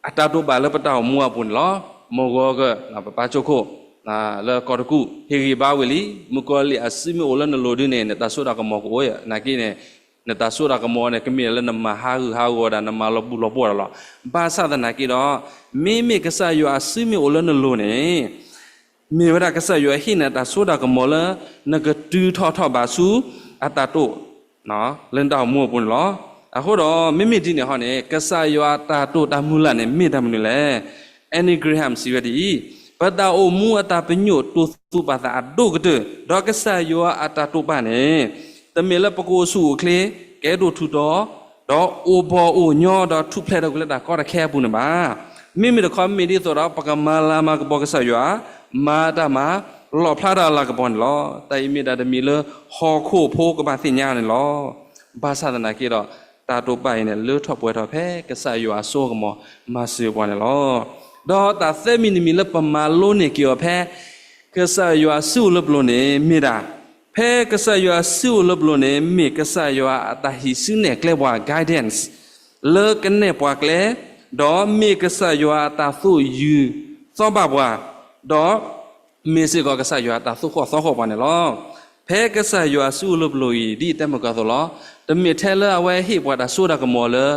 အတၢ်တိာ်ဘၣ်လၢပတၢ်အိၣ်မူအပူၤန့ၣ်လီၤ. မုၢ်ဂီၤက ပပၢ်ကၠိခိၣ် လၢကီၢ်တကူၣ် ဟ့ၣ်ဂံၢ်ဘါဝံၤလံ, မုၣ်ကီၤလံၢ်အစုမ့ၢ်အိၣ်လၢနလိၤဒုန့ၣ် နတၢ်စိတၢ်ကမီၤကအိၣ်, နာ်က့န့ၣ် နတၢ်စိတၢ်ကမီၤန့ၣ် ကမ့ၢ်လၢနမၤဟးဂူာ်ဟးဂီၤဒၣ် နမၤလီၤဘူးလီၤပှီၢ်တၢ်လီၤ. ဘၣ်ဆၣ်သနာ်က့ဒီး မ့မ့ၢ်ကစၢ်ယွၤအစုမ့ၢ်အိၣ်လၢနလိၤန့ၣ် မ့ၢ်ဝဲဒၣ်ကစၢ်ယွၤဟ့ၣ်နၤတၢ်စိတၢ်ကမီၤလၢ နကတုၤထီၣ်ထီၣ်ဘၣ်ဆူအတၢ်တိာ် လၢနတၢ်အိၣ်မူအပူၤန့ၣ်လီၤ. အဃိဒီး မ့မ့ၢ်ဒ်န့ၣ်ဟီန့ၣ် ကစၢ်ယွၤအတၢ်တိာ်တၢ်မုၢ်လၢ်န့ၣ် မ့ၢ်တၢ်မနုၤလဲၣ်. Anne Graham စံးဝဲဒ်အံၤ, ပတၢ်အိၣ်မူအတၢ်ပညိၣ်တိာ်သူၣ်ပာ်သးအဒိၣ်ကတၢၢ် ဒီးကစၢ်ယွၤအတၢ်တိာ်ပာ်န့ၣ် တမ့ၢ်လၢပကအိၣ်ဆူၣ်အိၣ်ချ့ ကဲဒိၣ်ထူၣ်တီၤ ဒီးအိၣ်ဘီၣ်အိၣ်ညီ ဒီးထူၣ်ဖျဲးထီၣ်ကွံာ်လၢတၢ်ကီတၢ်ခဲအပူၤန့ၣ်ဘၣ်. မ့မ့ၢ်တခီ မ့ၢ်ဒ်သိးဒီး ပကမၤလၤမၤကပီၤကစၢ်ယွၤ, မၤတၢ်မၤ, လီၣ်ဖျါတၢ်လၤကပီၤန့ၣ်လီၤ. တၢ်အံၤမ့ၢ်တၢ်တမံၤလၢ ဟီၣ်ခိၣ်ဖိကဘၣ်သ့ၣ်ညါန့ၣ်လီၤ. ဘၣ်ဆၣ်သနာ်က့ဒီး တၢ်တိာ်ပာ်အံၤန့ၣ် လၢထီၣ်ပှဲၤထီၣ်ဖဲကစၢ်ယွၤအစိအကမီၤမၤစၢၤပှၤန့ၣ်လီၤ. ဒီးတၢ်သၢမံၤတမံၤလၢပမၤလိန့ၢ်က့ၤအီၤဖဲ ကစၢ်ယွၤစုအိၣ်လၢပလိၤန့ၣ် မ့ၢ်ဒၣ် ဖဲကစၢ်ယွၤစုအိၣ်လၢပလိၤန့ၣ် မ့ၢ်ကစၢ်ယွၤအတၢ်ဟံးစုနဲၣ်ကျဲပှၤ guidance လၢကနဲၣ်ပှၤကျဲ, ဒီးမ့ၢ်ကစၢ်ယွၤအတၢ်သိၣ်ယုၤသီဘၣ်ပှၤ, ဒီး မ့ၢ်စ့ၢ်ကီးကစၢ်ယွၤအတၢ်သိၣ်ဃီၣ်သီဃီၣ်ပှၤန့ၣ်လီၤ. ဖဲကစၢ်ယွၤစုအိၣ်လၢပလိၤအံၤ ဒ်အတဲမုၢ်ကီၢ်သိးလီၤ. တမ့ၢ်ထဲလၢအဝဲဟ့ၣ်ပှၤတၢ်စိတၢ်ကမီၤလၢ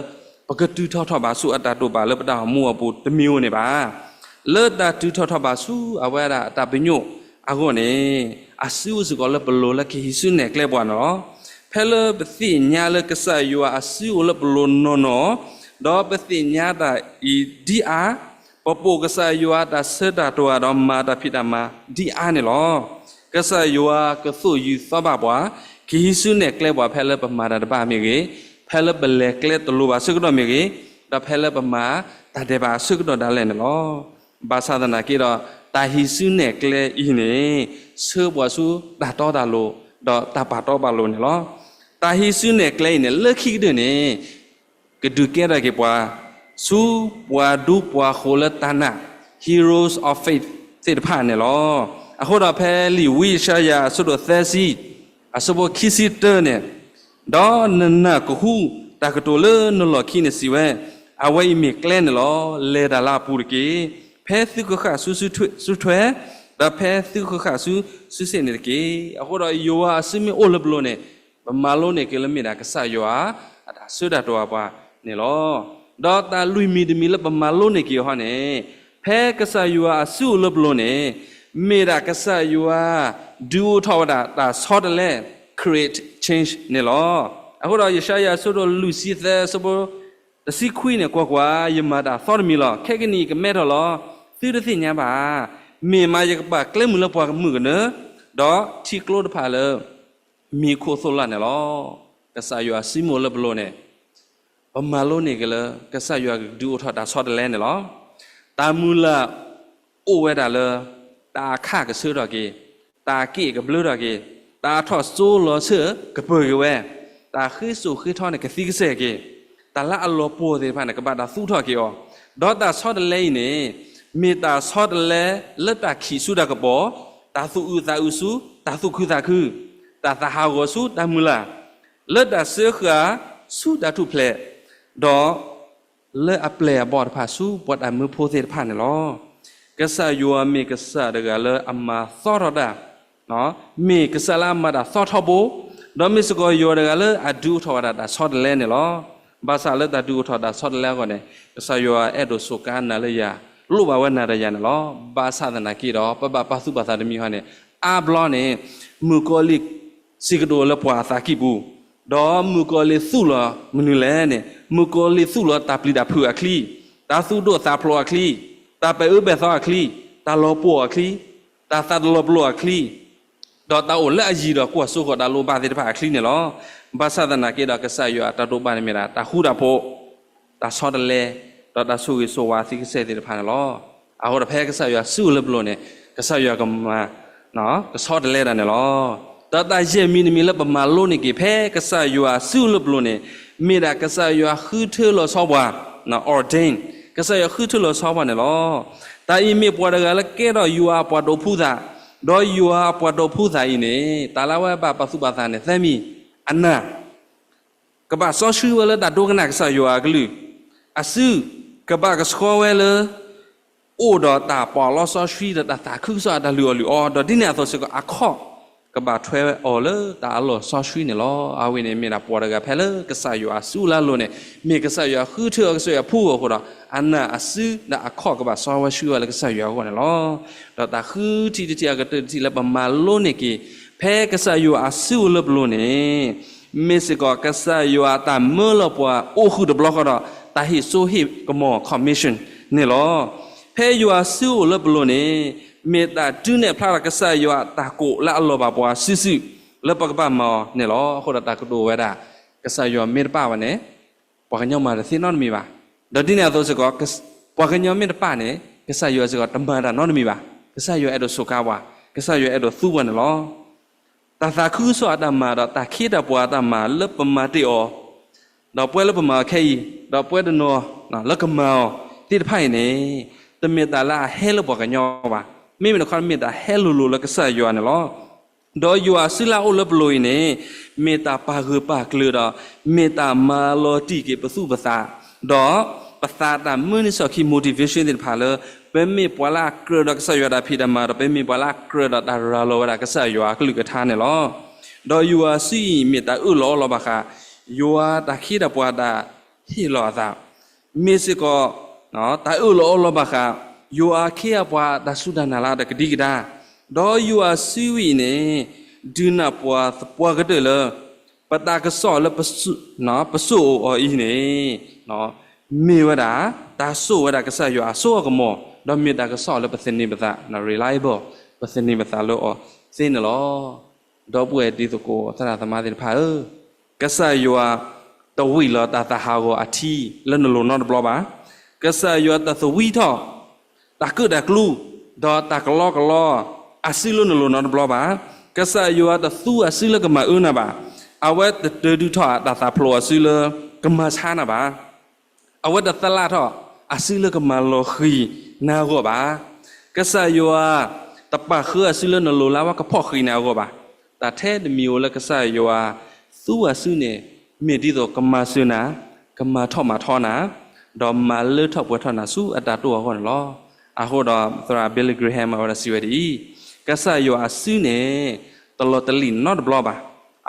ပကတုၤထီၣ်ထီၣ်ဘၣ်ဆူအတၢ်တိာ်ပာ်လၢပတၢ်အိၣ်မူအပူၤတမံၤဧိၤန့ၣ်ဘၣ်. လၢတၢ်တုၤထီၣ်ထီၣ်ဘၣ်ဆူအဝဲဒၣ်အတၢ်ပညိၣ်အဂီၢ်န့ၣ် အစုအိၣ်စ့ၢ်ကီးလၢပလိၤလၢကဟံးစုနဲၣ်ကျဲပှၤန့ၣ်လီၤ. ဖဲလၢပသ့ၣ်ညါလၢကစၢ်ယွၤအစုအိၣ်လၢပလိၤနီၢ်နီၢ်, ဒီးပသ့ၣ်ညါတၢ်အံၤဒ်အါ ပပိာ်ကစၢ်ယွၤတၢ်ဆၢတၢ်တီၤဧါဒီးမၤတၢ်ဖံးတၢ်မၤဒ်အါန့ၣ်လီၤ. ကစၢ်ယွၤကသိၣ်ယုၤသီဘၣ်ပှၤ, ကဟံးစုနဲၣ်ကျဲပှၤဖဲလၢပမၤတၢ်တဘၣ်မ့ၢ်ဂ့ၤ, ဖဲလၢပလဲၤကျဲတလိၤဘၣ်အဆၢကတီၢ်မ့ၢ်ဂ့ၤ, ဒီးဖဲလၢပမၤတၢ်ဒဲးဘးအဆၢကတီၢ်ဒၣ်လဲာ်န့ၣ်လီၤ. ဘၣ်ဆၣ်သနာ်က့ဒီး တၢ်ဟံးစုနဲၣ်ကျဲအံၤန့ၣ် ဆှၢပှၤဆူတၢ်တီတၢ်လိၤ ဒီးတၢ်ပာ်တီပာ်လိၤန့ၣ်လီၤ. တၢ်ဟံးစုနဲၣ်ကျဲအံၤန့ၣ် လၢခံကတၢၢ်န့ၣ် ကဒုးကဲထီၣ်က့ၤပှၤ ဆူပှၤဒူပှၤဃိၤလၢတၢ်နာ် Heroes of Faith သ့ၣ်တဖၣ်န့ၣ်လီၤ. အဃိဒီးဖဲလံာ်ဝံယၡါယၤအဆၢဒိၣ်သၢဆံ အဆၢဖိခံဆံတၢန့ၣ်, ဒီးနနၢ်ကဟူတၢ်ကတိၤလၢနလီၢ်ခံန့ၣ်စံးဝဲ, အဝဲအံၤမ့ၢ်ကျဲန့ၣ်လီၤ. လဲၤတၢ်လၢအပူၤတက့ၢ်. ဖဲသုကဃၣ်ဆူစုထွဲ, ဒီးဖဲသုကဃၣ်ဆူစုစ့ၣ်န့ၣ်တက့ၢ်. အဃိဒီးယွၤအစုမ့ၢ်အိၣ်လၢပလိၤန့ၣ် ပမၤလိန့ၢ်က့ၤလၢမ့ၢ်ဒၣ်ကစၢ်ယွၤအတၢ်ဆၢတၢ်တီၤပှၤန့ၣ်လီၤ. ဒီးတၢ်လွံၢ်မံၤတမံၤလၢပမၤလိန့ၢ်က့ၤအီၤဟီန့ၣ်, ဖဲကစၢ်ယွၤအစုအိၣ်လၢပလိၤန့ၣ် မ့ၢ်ဒၣ်ကစၢ်ယွၤ ဒုးအိၣ်ထီၣ်ဝဲဒၣ်တၢ်ဆီတလဲ create change န့ၣ်လီၤ. အဃိဒီးယၡါယၤအဆၢဒိၣ်လွံၢ်ဆံသၢ အဆၢဖိတဆံခွံန့ၣ် ကွၢ်ကွၢ်, ယမၤတၢ်သီတမံၤလီၤ. ခဲကနံၣ်အံၤကမဲထီၣ်လီၤ. သုတသ့ၣ်ညါဘၣ်ဧါ. မ့ၢ်မးယကပာ်ကျဲမုၢ်လၢပှၤကမုာ်ကနၢ, ဒီးထံကျိတဖၣ်လၢ မံၤခိၣ်သိၣ်လၢ်န့ၣ်လီၤ. ကစၢ်ယွၤစုမ့ၢ်အိၣ်လၢပလိၤန့ၣ် ပမၤလိန့ၢ်က့ၤလၢ ကစၢ်ယွၤကဒုးအိၣ်ထီၣ်တၢ်ဆီတလဲန့ၣ်လီၤ. တၢ်မုၢ်လၢ်အိၣ်ဝဲဒၣ်လၢ တၢ်အခၣ်ကဆၢထီၣ်က့ၤ, တၢ်အက့ၢ်ကဘျၢထီၣ်က့ၤ, တၢ်ထီၣ်စိလီၤဆၢကပၢၤက့ၤဝဲ, တၢ်ဃ့စိာ်ဃ့ထီန့ၣ်ကသံကစဲၢ်က့ၤ, တၢ်လၢအလီၤပှီၢ်သ့ၣ်တဖၣ်န့ၣ် ကဘၣ်တၢ်သူၣ်ထီၣ်က့ၤအီၤ, ဒီးတၢ်ဆီတလဲအံၤန့ၣ် မ့ၢ်တၢ်ဆီတလဲလၢတၢ်ခံးဆူတၢ်ကပီၤ, တၢ်သူၣ်အုးသးအုးဆူတၢ်သူၣ်ခုသးခု, တၢ်သးဟးဂီၤဆူတၢ်မုၢ်လၢ်, လၢတၢ်စၢဃာ်ဆူတၢ်ထူၣ်ဖျဲး, ဒီးလၢအပျဲၢ်အဘီၣ်တဖၣ်ဆူပှၤတၢ်မၢဖိသ့ၣ်တဖၣ်န့ၣ်လီၤ. ကစၢ်ယွၤမ့ၢ်ကစၢ်တဂၤလၢအမၤသီထီၣ်တၢ်, မ့ၢ်ကစၢ်လၢအမၤတၢ်သီထီဘိ, ဒီးမ့ၢ်စ့ၢ်ကီးယွၤတဂၤလၢအဒုးအိၣ်ထီၣ်ဝဲဒၣ်တၢ်ဆီတလဲန့ၣ်လီၤ. ဘၣ်ဆၣ်လၢတၢ်ဒုးအိၣ်ထီၣ်တၢ်ဆီတလဲအဂီၢ်န့ၣ် ကစၢ်ယွၤအဲၣ်ဒိးစူးကါနၤလၢယၤ, လိၣ်ဘၣ်ဝဲနၤဒီးယၤန့ၣ်လီၤ. ဘၣ်ဆၣ်သနာ်က့ဒီး ပဘၣ်ပာ်သူၣ်ပာ်သးတမံၤဟီန့ၣ်, အါဘျီန့ၣ် မုၣ်ကီၤလံၢ်စံးကတိၤလၢပှၤအသးကံၢ်ပူၤ, ဒီးမုၣ်ကီၤလံၢ်သူၣ်လီၤမနုၤလဲၣ်န့ၣ်, မုၣ်ကီၤလံၢ်သူၣ်လီၤတၢ်ပျံၤတၢ်ဖုးအချံ, တၢ်သူၣ်ဒိၣ်သးဖျိးအချံ, တၢ်ပဲာ်အၢပဲာ်သီအချံ, တၢ်လီၤပှီၢ်အချံ, တၢ်သးတလီၤပလိာ်အချံ, ဒီးတၢ်အိၣ်လၢအယံၤဒီးကွၢ်စိဃီၤတၢ်လိၣ်ဘၣ်သ့ၣ်တဖၣ်အချံန့ၣ်လီၤ. ဘၣ်ဆၣ်သနာ်က့ဒီး ကစၢ်ယွၤအတၢ်တိာ်ပာ်န့ၣ်မ့ၢ်ဒၣ် တၢ်ဃူတၢ်ဖိး, တၢ်ဆီတလဲ, ဒီးတၢ်ဆိၣ်ဂ့ၤဆိၣ်ဝါသ့ၣ်ကစဲၢ်သ့ၣ်တဖၣ်န့ၣ်လီၤ. အဃိဒီးဖဲကစၢ်ယွၤစုအိၣ်လၢပလိၤန့ၣ် ကစၢ်ယွၤကမၤ ကဆီတလဲတၢ်န့ၣ်လီၤ. ဒီးတၢ်ယဲၢ်မံၤတမံၤလၢပမၤလိန့ၢ်က့ၤ ဖဲကစၢ်ယွၤစုအိၣ်လၢပလိၤန့ၣ် မ့ၢ်ဒၣ်ကစၢ်ယွၤဃုထၢလီၤဆီပှၤ, ordain, ကစၢ်ယွၤဃုထၢလီၤဆီပှၤန့ၣ်လီၤ. တၢ်အံၤမ့ၢ်ပှၤတဂၤလၢကဲထီၣ်ယွၤအပှၤဒိးဖှူသး, ဒီးယွၤအပှၤဒိးဖှူသးအံၤန့ၣ် တၢ်လၢအဝဲဘၣ်ပာ်သူၣ်ပာ်သးန့ၣ်သၢမံၤ, အနၢ် ကဘၣ်စီဆှံဝဲလၢတၢ်ဒိကနၣ်ကစၢ်ယွၤအကလုၢ်, အစု ကဘၣ်ကဆှီဝဲလၢ အိၣ်ဒီးတၢ်ပီးလီစီဆှံဒီးတၢ်သးခုကစီၣ်အတၢ်လုၢ်အီၣ်လုၢ်အီ, ဒီးဒ်န့ၣ်အသိးစ့ၢ်ကီး အခီၣ် ကဘၣ်ထွဲအီၤလၢတၢ်အလီၢ်စီဆှံန့ၣ်လီၤ. အဝဲန့ၣ်မ့ၢ်ဒၣ်ပှၤတဂၤဖဲလၢကစၢ်ယွၤအစုလၢအလိၤန့ၣ်, မ့ၢ်ကစၢ်ယွၤဃုထၢအီၤ ကစၢ်ယွၤဖှူအီၤအဃိဒီး အနၢ်အစုဒီးအခီၣ်ကဘၣ်စီဝဲဆှံဝဲလၢကစၢ်ယွၤအဂီၢ်န့ၣ်လီၤ. ဒီးတၢ်ဃုထံၣ်တထံၣ်အကတၢၢ်တထံၣ်လၢပမၤလိန့ၢ်က့ၤ ဖဲကစၢ်ယွၤအစုအိၣ်လၢပလိၤန့ၣ်, မ့ၢ်စ့ၢ်ကီးကစၢ်ယွၤအတၢ်မၢလီၤပှၤအိၣ်ဃုာ်တဘျီဃီဒီး တၢ်ဟ့ၣ်စိဟ့ၣ်ကမီၤ commission န့ၣ်လီၤ. ဖဲယွၤစုအိၣ်လၢပလိၤန့ၣ်, မ့ၢ်တၢ်ဒုးနဲၣ်ဖျါဒီးကစၢ်ယွၤအတၢ်ကိးလၢအလီၢ်ဘၣ်ပှၤစုာ်စုာ် လၢပကဘၣ်မၤအီၤန့ၣ်လီၤ. အဃိဒီးတၢ်ကတိၤဝဲဒၣ်, ကစၢ်ယွၤမ့ၢ်တပာ်ဘၣ်န့ၣ် ပှၤကညီမၤတသ့နီတမံၤဘၣ်. ဒီးဒ်န့ၣ်အသိးစ့ၢ်ကီး, ပှၤကညီမ့ၢ်တပာ်န့ၣ် ကစၢ်ယွၤစ့ၢ်ကီးတမၤတၢ်နီတမံၤဘၣ်. ကစၢ်ယွၤအဲၣ်ဒိးစူးကါပှၤ, ကစၢ်ယွၤအဲၣ်ဒိးသူပှၤန့ၣ်လီၤ. တၢ်သးခုကစီၣ်အတၢ်မၤဒီးတၢ်ခ့တၢ်ပှၤအတၢ်မၤလၢပမၤတ့ၢ်အီၤ, ဒီးပှဲၤလၢပမၤအီၤခဲအံၤ, ဒီးပှဲၤတနီၤလၢကမၤအီၤသ့ၣ်တဖၣ်အံၤန့ၣ်, တမ့ၢ်တၢ်လၢအဟဲလၢပှၤကညီဘၣ်. မ့မ့ၢ်တခီမ့ၢ်တၢ်ဟဲလိၤလိၤလၢကစၢ်ယွၤန့ၣ်လီၤ. ဒီးယွၤအစုလၢအအိၣ်လၢပလိၤအံၤန့ၣ်, မ့ၢ်တၢ်ပာ်ဂၢၢ်ပာ်ကျၢၤဒီး မ့ၢ်တၢ်မၤလီၤတံၢ်က့ၤပသူၣ်ပသး, ဒီးပသးတၢ်မၢန့ၢ်စီၣ်ခံ motivation သ့ၣ်တဖၣ်လၢ ပမ့ၢ်ပှၤလၢအကြၢးဒီးကစၢ်ယွၤတၢ်ဖံးတၢ်မၤဒီး ပမ့ၢ်ပှၤလၢအကြၢးဒီးတၢ်ရၤလီၤဝဲဒၣ်ကစၢ်ယွၤအကလုၢ်ကထါန့ၣ်လီၤ. ဒီးယွၤအစုအံၤမ့ၢ်တၢ်အၢၣ်လီၤအီလီၤဘၣ်ဃး ယွၤတၢ်ခ့တၢ်ပှၤတၢ်ဟ့ၣ်လီၤအသး မ့ၢ်စ့ၢ်ကီး တၢ်အၢၣ်လီၤအီလီၤဘၣ်ဃး ယွၤအခ့အပှၤတၢ်စူၢ်တၢ်နာ်လၢအတကဒံကဒါ, ဒီးယွၤအစုဝံၤန့ၣ် ဒုးနၢ်ပှၤသပှၢ်ကတၢၢ်လၢ ပတၢ်ကစီၣ်လၢ ပစိာ်အီၤအံၤန့ၣ် မ့ၢ်ဝဲဒၣ် တၢ်စိာ်ဝဲဒၣ်ကစၢ်ယွၤအစိအကမီၤ, ဒီးမ့ၢ်တၢ်ကစီၣ်လၢပသန့ၤပသး reliable ပသန့ၤပသးလၢအီၤသ့န့ၣ်လီၤ. ဒီပုၢ်ဝဲၢ်တံၤသကိးသရၣ်သမါသ့ၣ်တဖၣ်ဧၢ, ကစၢ်ယွၤတဝံၣ်လီၤတၢ်သးဟးဂီၤအထံလၢနလိၤနီတဘျီဘၣ်. ကစၢ်ယွၤတသဝံထီၣ် တၢ်ကၢၣ်တၢ်ကျူ ဒီးတၢ်ကလီကလီ အစုလၢနလိၤနီတဘျီဘၣ်. ကစၢ်ယွၤတသူအစုလၢကမၤအၢနၤဘၣ်. အဝဲတတၢၤဒုးထီၣ်တၢ်သးဖျိးအစုလၢကမၤဆါနၤဘၣ်. အဝဲတသလၣ်ထီၣ်အစုလၢကမၤလီၤဃံၤနၤအဂီၢ်ဘၣ်. ကစၢ်ယွၤတပာ်ဃုာ်အစုလၢနလိၤလၢအဝဲကဖီၣ်ဃံးနၤအဂီၢ်ဘၣ်. တၢ်ထဲတမံၤဧိၤလၢကစၢ်ယွၤသူအစုန့ၣ် မ့ၢ်ဒ်သိးကမၤစၢၤနၤ, ကမၤထီၣ်မၤထီနၤ, ဒီးမၤလၢထီၣ်ပှဲၤထီၣ်နၤဆူအတၢ်တိၢ်အဂီၢ်န့ၣ်လီၤ. အဃိဒီးသရၣ် Billy Graham အဝဲဒၣ်စံးဝဲဒ်အံၤ, ကစၢ်ယွၤအစုန့ၣ် တလီၤတလံၣ်နီတဘျီဘၣ်.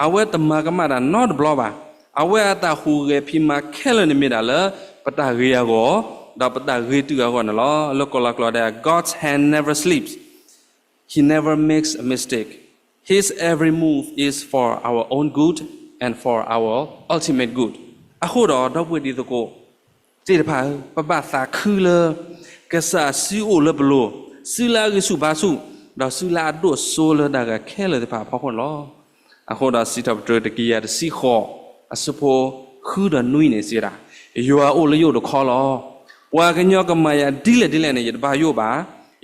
အဝဲတမၤကမၣ်တၢ်နီတဘျီဘၣ်. အဝဲအတၢ်ဟူးဂဲၤဖံးမၤခဲလၢာ်န့ၣ်မ့ၢ်ဒၣ်လၢ ပတၢ်ဂ့ၤအဂီၢ်, ဒီးပတၢ်ဂ့ၤတုၤအဂီၢ်န့ၣ်လီၤ. လၢကိးလီၤကျိာ်ဒဲး God's hand never sleeps, He never makes a mistake, His every move is for our own good and for our ultimate good. အဃိဒီး ဒီပုၢ်ဝဲၢ်တံၤသကိးသ့ၣ်တဖၣ်ဧၢ, ပဘၣ်သးခုလၢ ကစၢ်စုအိၣ်လၢပလိၤ, စုလၢအဂံၢ်ဆူၣ်ဘါဆူၣ်, ဒီးစုလၢအဒိၣ်စိလၢတၢ်ဂၤခဲလၢာ်သ့ၣ်တဖၣ်အဖီခိၣ်န့ၣ်လီၤ. အဃိဒီးစံးထီၣ်ပတြၢၤတကယၤတဆံဃိး အဆၢဖိဃုဒီးနွံန့ၣ်စံးဝဲဒၣ်, ယွၤအိၣ်လၢယအိၣ်တခီလီၤ. ပှၤကညီကမၤယၤဒ်လဲၣ်ဒ်လဲၣ်န့ၣ် ယတဘၣ်ယိၣ်ဘၣ်.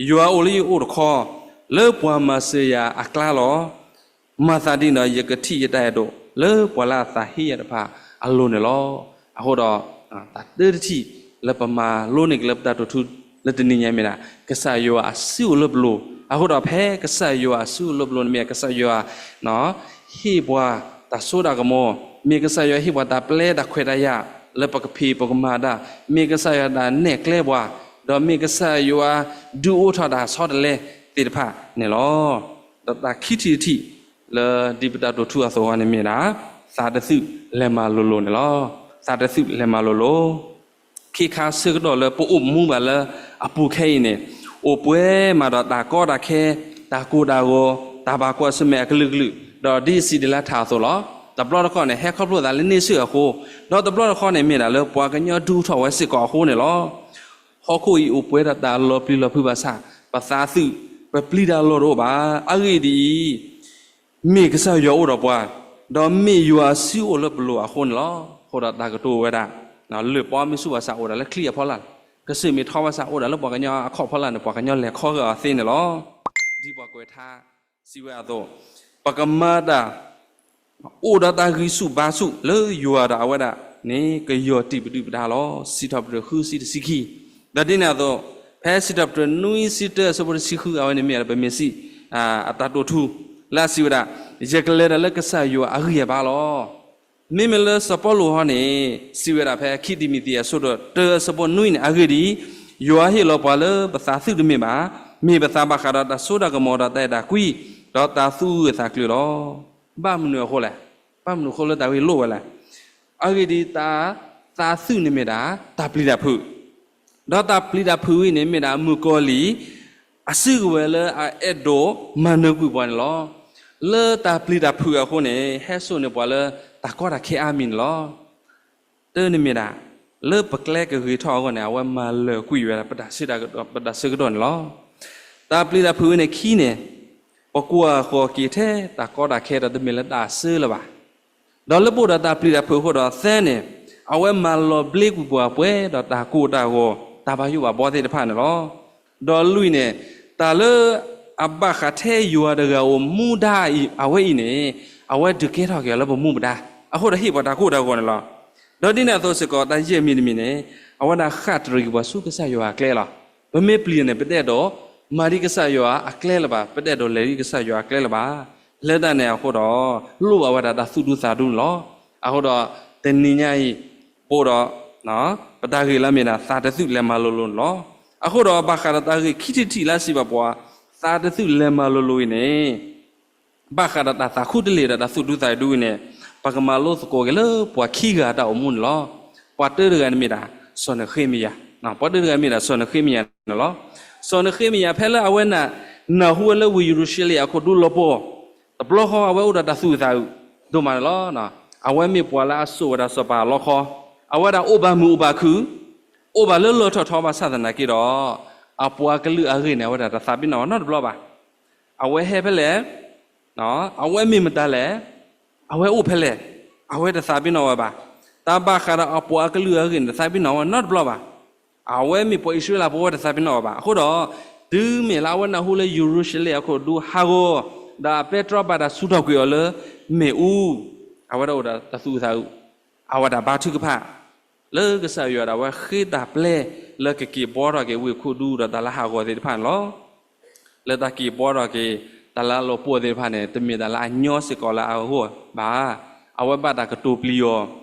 ယွၤအိၣ်လၢယအိၣ်တခီ, လၢပှၤမၤစၢၤယၤအကျါလီၤ. မၤသးဒ်န့ၣ်ဒီး ယကထံၣ်ယတၢ်အဲၣ်ဒိး လၢပှၤလၢအသးဟ့ယၤတဖၣ်အလိၤန့ၣ်လီၤ. အဃိဒီး တၢ်တထံၣ်လၢပမၤလိန့ၢ်က့ၤလၢပတၢ်တိာ်ထူလၢတနံၤညါမ့ၢ်ဒၣ် ကစၢ်ယွၤအစုအိၣ်လၢပလိၤ. အဃိဒီးဖဲကစၢ်ယွၤအစုအိၣ်လၢပလိၤန့ၣ်မ့ၢ် ကစၢ်ယွၤ ဟ့ၣ်ပှၤတၢ်စိတၢ်ကမီၤ, မ့ၢ်ကစၢ်ယွၤဟ့ၣ်ပှၤတၢ်ပျဲတၢ်ခွဲးတၢ်ယာ် လၢပကဖံးပကမၤတၢ်, မ့ၢ်ကစၢ်ယွၤတၢ်နဲၣ်ကျဲပှၤ, ဒီးမ့ၢ်ကစၢ်ယွၤဒုးအိၣ်ထီၣ်တၢ်ဆီတလဲသ့ၣ်တဖၣ်န့ၣ်လီၤ. ဒီးတၢ်ခံထံၣ်တထံၣ် လၢဒ်ပတၢ်တိာ်ထူအသိးအံၤန့ၣ်မ့ၢ်ဒၣ် သးတသုးလဲၤမၤလိၤလိၤန့ၣ်လီၤ. သးတသုးလဲၤမၤလိၤလိၤ ခ့ခါဆၢကတီၢ်လၢပအိၣ်မူဘၣ်လၢအပူၤခဲအံၤန့ၣ်, အိၣ်ပှဲၤမးဒီးတၢ်ကီတၢ်ခဲ, တၢ်ကိၢ်တၢ်ဂီၤ, တၢ်ဘၣ်ကွၢ်ဆၢၣ်မဲာ်အကလုာ်ကလုာ်, ဒီးဒ်စံးဒ်လါထၣ်အသိးလီၤ. တဘျီတခီၣ်န့ၣ် ဟဲခီဖျိသးလၢန့ဆၢၣ်အဃိ, ဒီးတဘျီတခီၣ်န့ၣ်မ့ၢ်ဒၣ်လၢပှၤကညီဒုးအိၣ်ထီၣ်ဝဲစ့ၢ်ကီးအဃိန့ၣ်လီၤ. ဟီၣ်ခိၣ်အံၤအိၣ်ပှဲၤဒီးတၢ်လီၤပျံၤလီၤဖုးဘၣ်ဆၣ်, ပသးသုး, ပပျံၤတၢ်လီၢ်တအိၣ်ဘၣ်. အဂ့ၢ်ဒ်အံၤ, မ့ၢ်ကစၢ်ယွၤအိၣ်ဒီးပှၤ, ဒီးမ့ၢ်ယွၤစုအိၣ်လၢပလိၤအဃိန့ၣ်လီၤ. အဃိဒီးတၢ်ကတိၤဝဲဒၣ်, လၢၢ်ပီမ့ၢ်ဆူၣ်ဘၣ်ဆၣ်အိၣ်ဒၣ်လၢချံအဖီလာ်, ကစၢၢ်မ့ၢ်ထီဘၣ်ဆၣ်အိၣ်ဒၣ်လၢပှၤကညီအခီၣ်ဖီလာ်န့ၣ် ပှၤကညီလဲၤခီဂာ်အီၤသ့န့ၣ်လီၤ. ဒ်ပှၤကွဲးထါစံးဝဲအသိး, ပကမၤတၢ် အိၣ်ဒီးတၢ်ဂံၢ်ဆူၣ်ဘါဆူၣ်လၢယွၤဒီးအဝဲဒၣ်န့ၣ် ကယီၢ်တံၢ်ပဒုၣ်ပဒါလီၤ. စံးထီၣ်ပတြၢၤဃုဆံတဆံခံ, ဒီးဒ်န့ၣ်အသိး, ဖဲစံးထီၣ်ပတြၢၤနွံဆံတၢအဆၢဖိတဆံဃု အဝဲန့ၣ်မ့ၢ်ဒၣ်ပမ့ၢ်စံး, အတၢ်တိာ်ထူ, လၢအစံးဝဲဒၣ်, ယကလဲၤတၢ်လၢကစၢ်ယွၤအဂံၢ်အဘါလီၤ. မ့မ့ၢ်လၢစီၤပီလူးဟီန့ၣ် စံးဝဲဒၣ်ဖဲခံတံၤမသ့းအဆၢဒိၣ်တၢအဆၢဖိနွံန့ၣ်, အဂ့ၢ်ဒ်အံၤ, ယွၤဟ့ၣ်လီၤပှၤလၢပသးသုးတမ့ၢ်ဘၣ်, မ့ၢ်ပသးဘၣ်ဃးဒီးတၢ်စိတၢ်ကမီၤဒီးတၢ်အဲၣ်တၢ်ကွံ, ဒီး ဒီးတၢ်သူၣ်အုးအသးကျၢၤလီၤ. ဘၣ်မနုၤအဃိလဲၣ်, ဘၣ်မနုၤအဃိလၢတၢ်ဂ့ၢ်လိၣ်ဝဲလဲၣ်. အဂ့ၢ်ဒ်အံၤ, တၢ်သးသွံၣ်န့ၣ်မ့ၢ်ဒၣ် တၢ်ပျံၤတၢ်ဖုး, ဒီးတၢ်ပျံၤတၢ်ဖုးဝဲန့ၣ် မ့ၢ်ဒၣ်မုၣ်ကီၤလံၢ် အစုကဝဲၤလၢအအဲၣ်ဒိးမၤနၢၤကွံာ်ပှၤန့ၣ်လီၤ. လၢတၢ်ပျံၤတၢ်ဖုးအဃိန့ၣ် ဟဲစိာ်န့ၢ်ပှၤလၢတၢ်ကီတၢ်ခဲအါမံၤန့ၣ်လီၤ. တၢ်န့ၣ်မ့ၢ်ဒၣ် လၢပကျဲကဂ့ၤထီၣ်အဂီၢ်န့ၣ် အဝဲမၤလၢာ်ကွံာ်ဝဲဒၣ် ပတၢ်ဆၢကတီၢ်န့ၣ်လီၤ. တၢ်ပျံၤတၢ်ဖုးဝဲန့ၣ်ခံန့ၣ်, ပှၤကိးအဂီၤက့ၤထဲတၢ်ကီတၢ်ခဲဒီး တမ့ၢ်လၢတၢ်အစၢလၢၤဘၣ်. ဒီးလၢပအိၣ်ဒီးတၢ်ပျံၤတၢ်ဖုးအဃိဒီးသၢန့ၣ်, အဝဲမၤလီၤဘျ့ကွံာ်ပှၤပှဲၤဒီးတၢ်ကိၢ်တၢ်ဂီၤ တၢ်ဘၣ်ယိၣ်ဘၣ်ဘှီသ့ၣ်တဖၣ်န့ၣ်လီၤ. ဒီးလွံၢ်န့ၣ်, တၢ်လၢအဘၣ်ဃးထဲယွၤတဂၤအိၣ်မူဒါအံၤ အဝဲအံၤန့ၣ်, အဝဲဒုးကဲထီၣ်က့ၤအီၤလၢပမူပဒါ, အဃိဒီးဟ့ၣ်ပှၤတၢ်ကိၢ်တၢ်ဂီၤန့ၣ်လီၤ. ဒီးဒ်န့ၣ်အသိးစ့ၢ်ကီး တၢ်ယဲၢ်မံၤတမံၤန့ၣ်, အဝဲဒၣ်ဃၣ်တရံးက့ၤပှၤဆူကစၢ်ယွၤအကျဲလီၤ. ပမ့ၢ်ပျံၤန့ၣ် ပတအဲၣ်ဒိးမၤဒ်ကစၢ်ယွၤအကျဲလၢၤဘၣ်, ပတအဲၣ်ဒိးလဲၤဒ်ကစၢ်ယွၤအကျဲလၢၤဘၣ်. လၢတၢ်န့ၣ်အဃိဒီး, လိၣ်ဘၣ်ဝဲဒၣ်တၢ်သူၣ်ဒူသးဒူန့ၣ်လီၤ. အဃိဒီး, တနံၤညါအံၤ, ပအိၣ်ဒီး, ပတၢ်ဂ့ၢ်လၢအမ့ၢ်ဒၣ်သးတသုလဲၤမၤလိၤလိၤန့ၣ်လီၤ. အဃိဒီးဘၣ်ဃးဒီးတၢ်ဂ့ၢ်ခံထံၣ်တထံၣ်လၢအစံးဘၣ်ပှၤ, သးတသုလဲၤမၤလိၤလိၤအံၤန့ၣ်, ဘၣ်ဃးဒီးတၢ်သးခူတလ့ၢ်ဒီးတၢ်သူၣ်ဒူသးဒူအံၤန့ၣ်, ပကမၤလိသကိးက့ၤလၢပှၤခံဂၤအတၢ်အိၣ်မူန့ၣ်လီၤ. ပှၤတၢတဂၤန့ၣ်မ့ၢ်ဒၣ်, စီၤနဃ့မယၤ, ပှၤတၢတဂၤမ့ၢ်ဒၣ်စီၤနဃ့မယၤန့ၣ်လီၤ. စီၤနဃ့မယၤဖဲလၢအဝဲနၢ်, နၢ်ဟူဝဲလၢဝ့ၢ်ယရူၤၡလ့ၣ်အခိၣ်ဒူလီၤပှီၢ်, တဘျီဃီအဝဲအိၣ်ဒီးတၢ်သူၣ်အုးသးအုး, ဒိၣ်မးန့ၣ်လီၤ. အဝဲမ့ၢ်ပှၤလၢအစိာ်ဝဲဒၣ်စီၤပၤအလီခီ, အဝဲဒၣ်အိၣ်ဘၣ်မုာ်အိၣ်ဘၣ်ခုၣ်, အိၣ်ဘၣ်လၢလီၢ်ထီၣ်ထီဘၣ်ဆၣ်သနာ်က့ဒီး, အပှၤကလုာ်အဂ့ၢ်န့ၣ် အဝဲဒၣ်တသးပ့ၤနီၣ်ဝဲနီတဘျီဘၣ်. အဝဲဟဲဖဲလဲၣ်, အဝဲမ့ၢ်မတၤလဲၣ်, အဝဲအိၣ်ဖဲလဲၣ်, အဝဲတသးပ့ၤနီၣ်ဝဲဘၣ်. တၢ်ဘၣ်ဃးဒီးအပှၤကလုာ်အဂ့ၢ်န့ၣ် တသးပ့ၤနီၣ်ဝဲနီတဘျီဘၣ်. အဝဲမ့ၢ်ပှၤအံၣ်စရ့လးဖိ အဝဲတသးပ့ၤနီၣ်ဝဲဘၣ်. အဃိဒီး, တုၤမ့ၢ်လၢအဝဲနၢ်ဟူလၢယရူၤၡလ့ၣ်အခိၣ်ဒူဟးဂီၤ, ဒီးအပဲတြီဘၣ်တၢ်ဆူၣ်ထီၣ်ကွံာ်အီၤလၢမ့ၣ်အူ, အဝဲဒၣ်အိၣ်ဒီးတၢ်သူၣ်အုးသးအုး, အဝဲဒၣ်ဘါထုကဖၣ် လၢကစၢ်ယွၤဒီး အဝဲဃ့တၢ်ပျဲလၢကက့ၤဘှီထီၣ်က့ၤဝ့ၢ်ခိၣ်ဒူဒီးတၢ်လၢဟးဂီၤသ့ၣ်တဖၣ်န့ၣ်လီၤ. လၢတၢ်က့ၤဘှီထီၣ်က့ၤ တၢ်လၢအလီၤပှီၢ်သ့ၣ်တဖၣ်န့ၣ် တမ့ၢ်တၢ်လၢအညီစ့ၢ်ကီးလၢအဂီၢ်ဘၣ်. အဝဲဘၣ်တၢ်ကတိၤပျံၤအီၤ,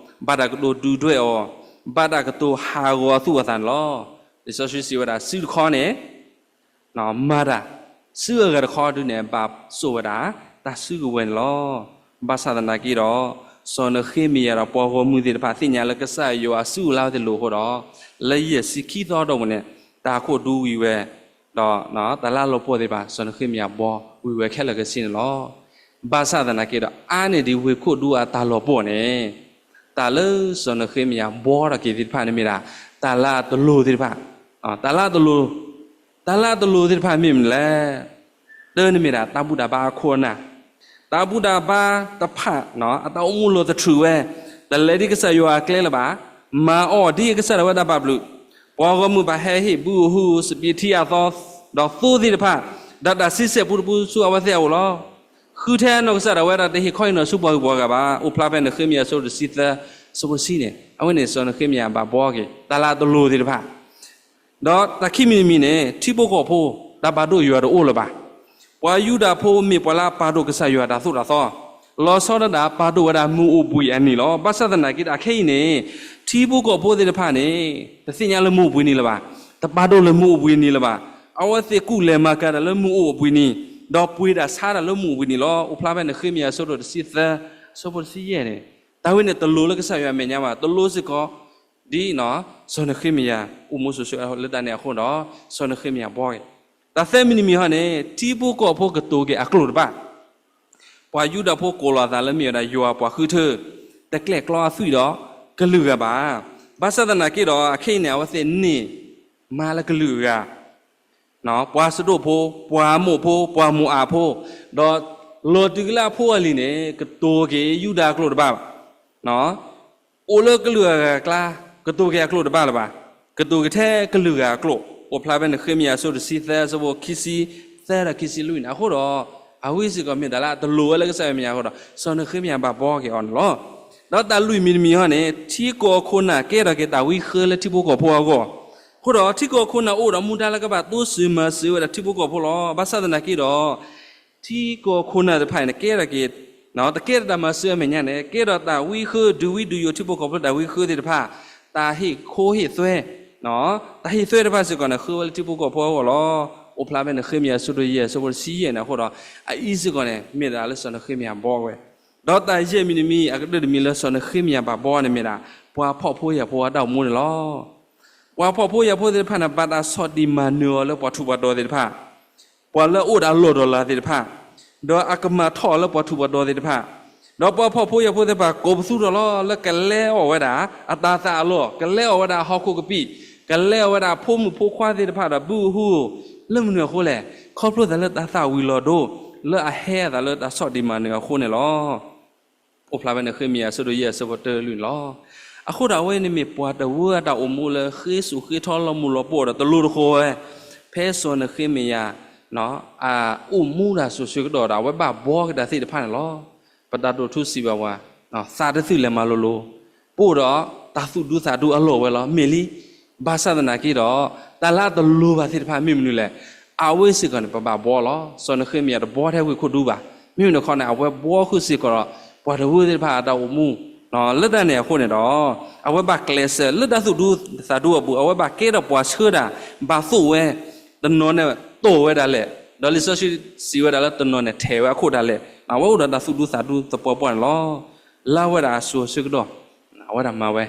ဘၣ်တၢ်ကတိၤဒုၣ်ဒွဲၣ်အီၤ, ဘၣ်တၢ်ကတိၤဟးဂီၤအသူၣ်အသးန့ၣ်လီၤ. လံာ်စီဆှံစံးဝဲဒၣ် စုတခီန့ၣ် မၤတၢ်, စုအဂၤတခီဒုန့ၣ် ဘၣ်စိာ်ဝဲဒၣ် တၢ်စုကဝဲၤန့ၣ်လီၤ. ဘၣ်ဆၣ်သနာ်က့ဒီး, စီၤနဃ့မယၤဒီးပှၤဂီၢ်မုၢ်သ့ၣ်တဖၣ်သ့ၣ်ညါလၢကစၢ်ယွၤစုၣ်လၢအဝဲသ့ၣ်လိၤအဃိဒီး, လၢယဲၢ်ဆံခံသီအတီၢ်ပူၤန့ၣ်, တၢ်ခိၣ်ဒူဝံၤဝဲ, ဒီးတၢ်လၢအလီၤပှီၢ်သ့ၣ်တဖၣ် စီၤနဃ့မယၤဘှီဝံၤဝဲခဲလၢာ်ခဲဆ့န့ၣ်လီၤ. ဘၣ်ဆၣ်သနာ်က့ဒီး အါန့ၢ်ဒံးဝ့ၢ်ခိၣ်ဒူအတၢ်လီၤပှီၢ်န့ၣ်, တၢ်လၢစီၤနဃ့မယၤဘှီထီၣ်က့ၤသ့ၣ်တဖၣ်န့ၣ်မ့ၢ်ဒၣ် တၢ်လၢအတလိၤသ့ၣ်တဖၣ်, တၢ်လၢအတလိၤ, တၢ်လၢအတလိၤသ့ၣ်တဖၣ်မ့ၢ်မနုၤလဲၣ်. တၢ်န့ၣ်မ့ၢ်ဒၣ် တၢ်ဘူၣ်တၢ်ဘါအခိၣ်အနၢ်, တၢ်ဘူၣ်တၢ်ဘါတဖၣ် အတၢ်အိၣ်မူလီၤသထြုးဝဲ, တလဲၤဒ်ကစၢ်ယွၤအကျဲလၢၤဘၣ်, မၤအီၣ်ဒ်ကစၢ်ဒၣ်ဝဲတၢ်ဘၣ်ဘျုး, ပှၤဂီၢ်မုၢ်ဘၣ်ဟဲဟ့ၣ်ဘုဧိၤဟုဧိၤ စပံးထံအသီ, ဒီးသိသ့ၣ်တဖၣ်, ဒီးတၢ်ဆံဆဲၣ်ပူတပူဆူအဝဲသ့ၣ်အအိၣ်လီၤ. ဃုထဲအနီၢ်ကစၢ်ဒၣ်ဝဲဒၣ်တဟ့ၣ်ခီဟ့ၣ်နီၤဆူပှၤဂုၤပှၤဂၤဘၣ်. အိၣ်ဖျါဖဲနဃ့မယၤ အဆၢဒိၣ်တဆံသၢ, အဆၢဖိတဆံန့ၣ်, အဝဲန့ၣ်စီၤနဃ့မယၤဘၣ်ဘှီက့ၤ တၢ်လၢအတလိၤသ့ၣ်တဖၣ် ဒီးတၢ်ခံမံၤတမံၤန့ၣ် ထံဖိကီၢ်ဖိ တၢ်ဘၣ်ဒိယွၤတအိၣ်လၢၤဘၣ်. ပှၤယူဒၤဖိမ့ၢ်ပှၤလၢအပာ်ဒိၣ်ကစၢ်ယွၤတၢ်သိၣ်တၢ်သီ, လီၤဆီဒၣ်တၢ်ပာ်ဒိၣ်ဝဲဒၣ်မုၢ်အိၣ်ဘှံးအနံၤလီၤ. ဘၣ်ဆၣ်သနာ်က့ဒီး အခဲအံၤန့ၣ်, ထံဖိကီၢ်ဖိသ့ၣ်တဖၣ်န့ၣ် တသ့ၣ်ညါလၢမုၢ်အိၣ်ဘှံးနံၤလၢၤဘၣ်, တပာ်ဒိၣ်လၢမုၢ်အိၣ်ဘှံးနံၤလၢၤဘၣ်. အဝဲသ့ၣ်ကူၣ်လဲၤမၤကၤတၢ်လၢမုၢ်အိၣ်ဘှံးနံၤ, ဒီးပှ့ၤတၢ်ဆါတၢ်လၢမုၢ်အိၣ်ဘှံးနံၤလီၤ. အိၣ်ဖျါဖဲနဃ့မယၤ အဆၢဒိၣ်တဆံသၢ, အဆၢဖိတဆံယဲၢ်န့ၣ်, တၢ်ဝဲန့ၣ်တလိၤလၢကစၢ်ယွၤအမဲာ်ညါဘၣ်, တလိၤစ့ၢ်ကီး ဒ် စီၤနဃ့မယၤ အိၣ်မူဆိးဆိးလၢတၢ်န့ၣ်အဃိဒီး, စီၤနဃ့မယၤဘှီက့ၤ. တၢ်သၢမံၤတမံၤဟီန့ၣ် ထံဖိကီၢ်ဖိကတိၤက့ၤအကျိာ်တဖၣ်, ပှၤယူဒၤဖိကိးလီၤအသးလၢမ့ၢ်ဝဲဒၣ်ယွၤအပှၤဃုထၢ, တကျဲးကျီအသွံၣ်ဒီးကလုာ်ဂၤဘၣ်. ဘၣ်ဆၣ်သနာ်က့ဒီး အခဲအံၤန့ၣ် အဝဲသ့ၣ်န့ၢ်မါလၢကလုာ်ဂၤ ပှၤစဒိၣ်ဖိ, ပှၤအမိၣ်ဖိ, ပှၤမိၣ်အးဖိ, ဒီးလီၤတုၤကလၢအဖိအလံၤန့ၣ် ကတိၤက့ၤယူဒၤအကျိာ်တဘၣ်ဘၣ်. အိၣ်လၢကလုာ်ဂၤအကျါ, ကတိၤက့ၤအကျိာ်တဘၣ်လၢၤဘၣ်. ကတိၤက့ၤထဲကလုာ်ဂၤအကျိာ်, အိၣ်ဖျါဖဲနဃ့မယၤ အဆၢဒိၣ်တဆံသၢ, အဆၢဖိခံဆံသၢဒီးခံဆံလွံၢ်န့ၣ်. အဃိဒီး, အဝဲစ့ၢ်ကီးမ့ၢ်တၢ်လၢအတလိၤဝဲလၢကစၢ်ယွၤအမဲာ်ညါအဃိဒီး, စီၤနဃ့မယၤဘၣ်ဘှီက့ၤအီၤန့ၣ်လီၤ. ဒီးတၢ်လွံၢ်မံၤတမံၤဟီန့ၣ် ထံကီၢ်ခိၣ်နၢ်ကဲထီၣ်က့ၤတၢ်ဝံဃၢလၢထံဖိကီၢ်ဖိအဂီၢ်. အဃိဒီး ထံကီၢ်ခိၣ်နၢ်အိၣ်ဒီးမူဒါလၢကဘၣ်တိစၢၤမၤစၢၤဝဲဒၣ်ထံဖိကီၢ်ဖိလီၤ. ဘၣ်ဆၣ်သနာ်က့ဒီး ထံကီၢ်ခိၣ်နၢ်တဖၣ်န့ၣ် ကဲထီၣ်က့ၤ, တကဲထီၣ်တၢ်မၤစၢၤအမဲာ်ညါန့ၣ် ကဲထီၣ်တၢ်ဝံဃၢဒုးဝံဒုးယိာ်ထံဖိကီၢ်ဖိလၢတၢ်ဝံဃၢသ့ၣ်တဖၣ်, တၢ်ဟ့ၣ်ခိဟ့ၣ်သွဲ, တၢ်ဟ့ၣ်သွဲတဖၣ်စ့ၢ်ကီးန့ၣ် ဃၢဝဲလၢထံဖိကီၢ်ဖိအဂီၢ်လီၤ. အိၣ်ဖျါဖဲနဃ့မယၤ အဆၢဒိၣ်ယဲၢ် အဆၢဖိတဆံယဲၢ်န့ၣ်အဃိဒီး အအံၤစ့ၢ်ကီးန့ၣ် မ့ၢ်ဒၣ်လၢစီၤနဃ့မယၤဘှီဝဲ, ဒီးတၢ်ယဲၢ်မံၤတမံၤ အကတၢၢ်တမံၤလၢစီၤနဃ့မယၤဘၣ်ဘှီန့ၣ်မ့ၢ်ဒၣ် ပှၤဖှီၣ်ဖိယာ်ဖိအတၢ်အိၣ်မူန့ၣ်လီၤ. ပှၤဖှီၣ်ဖိယာ်ဖိသ့ၣ်တဖၣ်န့ၣ် ဘၣ်တၢ်ဆီၣ်တံၢ်မၤနၢၤအီၤလၢပှၤထူးပှၤတီၤသ့ၣ်တဖၣ်, ပှၤလၢအအိၣ်ဒီးအလီၢ်ဒီးလၤသ့ၣ်တဖၣ်, ဒီးအကမၤထီၣ်အီၤလၢပှၤထူးပှၤတီၤသ့ၣ်တဖၣ်, ဒီးပှၤဖှီၣ်ဖိယာ်ဖိသ့ၣ်တဖၣ် ကိးပသူထီၣ်လီၤ လၢကလဲအီၣ်ဝဲဒၣ် အတၤသၣ်အလီၢ်, ကလဲအီၣ်ဝဲဒၣ်ဟီၣ်ခိၣ်ကပံာ်, ကလဲအီၣ်ဝဲဒၣ်ဖိမုၣ်ဖိခွါသ့ၣ်တဖၣ်ဒီးဘုဧိၤဟုဧိၤ လၢမနုၤအဃိလဲၣ်, ခီဖျိသးလၢတၢ်သၣ်ဝံၤလီၤဒိ လၢအဟဲအသးလၢတၢ်ဆီၣ်တံၢ်မၤနၢၤအဃိန့ၣ်လီၤ. အိၣ်ဖျါဖဲနဃ့မယၤ အဆၢဒိၣ်ယဲၢ် အဆၢဖိတၢလွံၢ်န့ၣ်လီၤ. အဃိဒီးအဝဲန့ၣ်မ့ၢ်ပှၤတဝၢအတၢ်အိၣ်မူလၢဃ့စိာ်ဃ့ထီလီၤမုၢ်လီၤပှီၢ်ဒီးတလိၤတဃီၤဝဲ, ဖဲစီၤနဃ့မယၤ အအိၣ်မူဒၣ်စိၤဆၢကတီၢ်ဒီး အဝဲဘၣ်ဘှီက့ၤတၢ်သ့ၣ်တဖၣ်န့ၣ်လီၤ. ပတၢ်တိာ်ထူစံးဘၣ်ပှၤ, သးတသုလဲၤမၤလိၤလိၤ, ပအိၣ်ဒီးတၢ်သူၣ်ဒူသးဒူအလီၢ်ဝဲလီၤ. မ့ၢ်လံ, ဘၣ်ဆၣ်သနာ်က့ဒီး တၢ်လၢအတလိၤဘၣ်သ့ၣ်တဖၣ်မ့ၢ်မနုၤလဲၣ်, အဝဲစ့ၢ်ကီးန့ၣ် ပဘၣ်ဘှီလီၤ. စီၤနဃ့မယၤတဘှီထဲဝ့ၢ်ခိၣ်ဒူဘၣ်. မ့မ့ၢ်တခီန့ၣ် အဝဲဘှီဃုာ်စ့ၢ်ကီးဒီး ပှၤတဝၢသ့ၣ်တဖၣ်အတၢ်အိၣ်မူ လၢတၢ်န့ၣ်အဃိန့ၣ်ဒီး အဝဲဘၣ်ကျဲးစၢးလၢတၢ်သူၣ်ဒူသးဒူအပူၤ, အဝဲဘၣ်ကဲထီၣ်ပှၤဆှၢဒၣ်, ဘၣ်သိၣ်ဝဲ, တနီၤန့ၣ်တီၢ်ဝဲဒၣ်လဲာ်, ဒီးလံာ်စီဆှံစံးဝဲဒၣ်လၢတနီၤန့ၣ်ထဲးဝဲအခိၣ်ဒၣ်လဲာ်, အဝဲအိၣ်ဒီးတၢ်သူၣ်ဒူသးဒူသပှၢ်ပှၢ်န့ၣ်လီၤ. လၢဝဲဒၣ်အစိၤဆၢကတီၢ် အဝဲဒၣ်မၤဝဲ,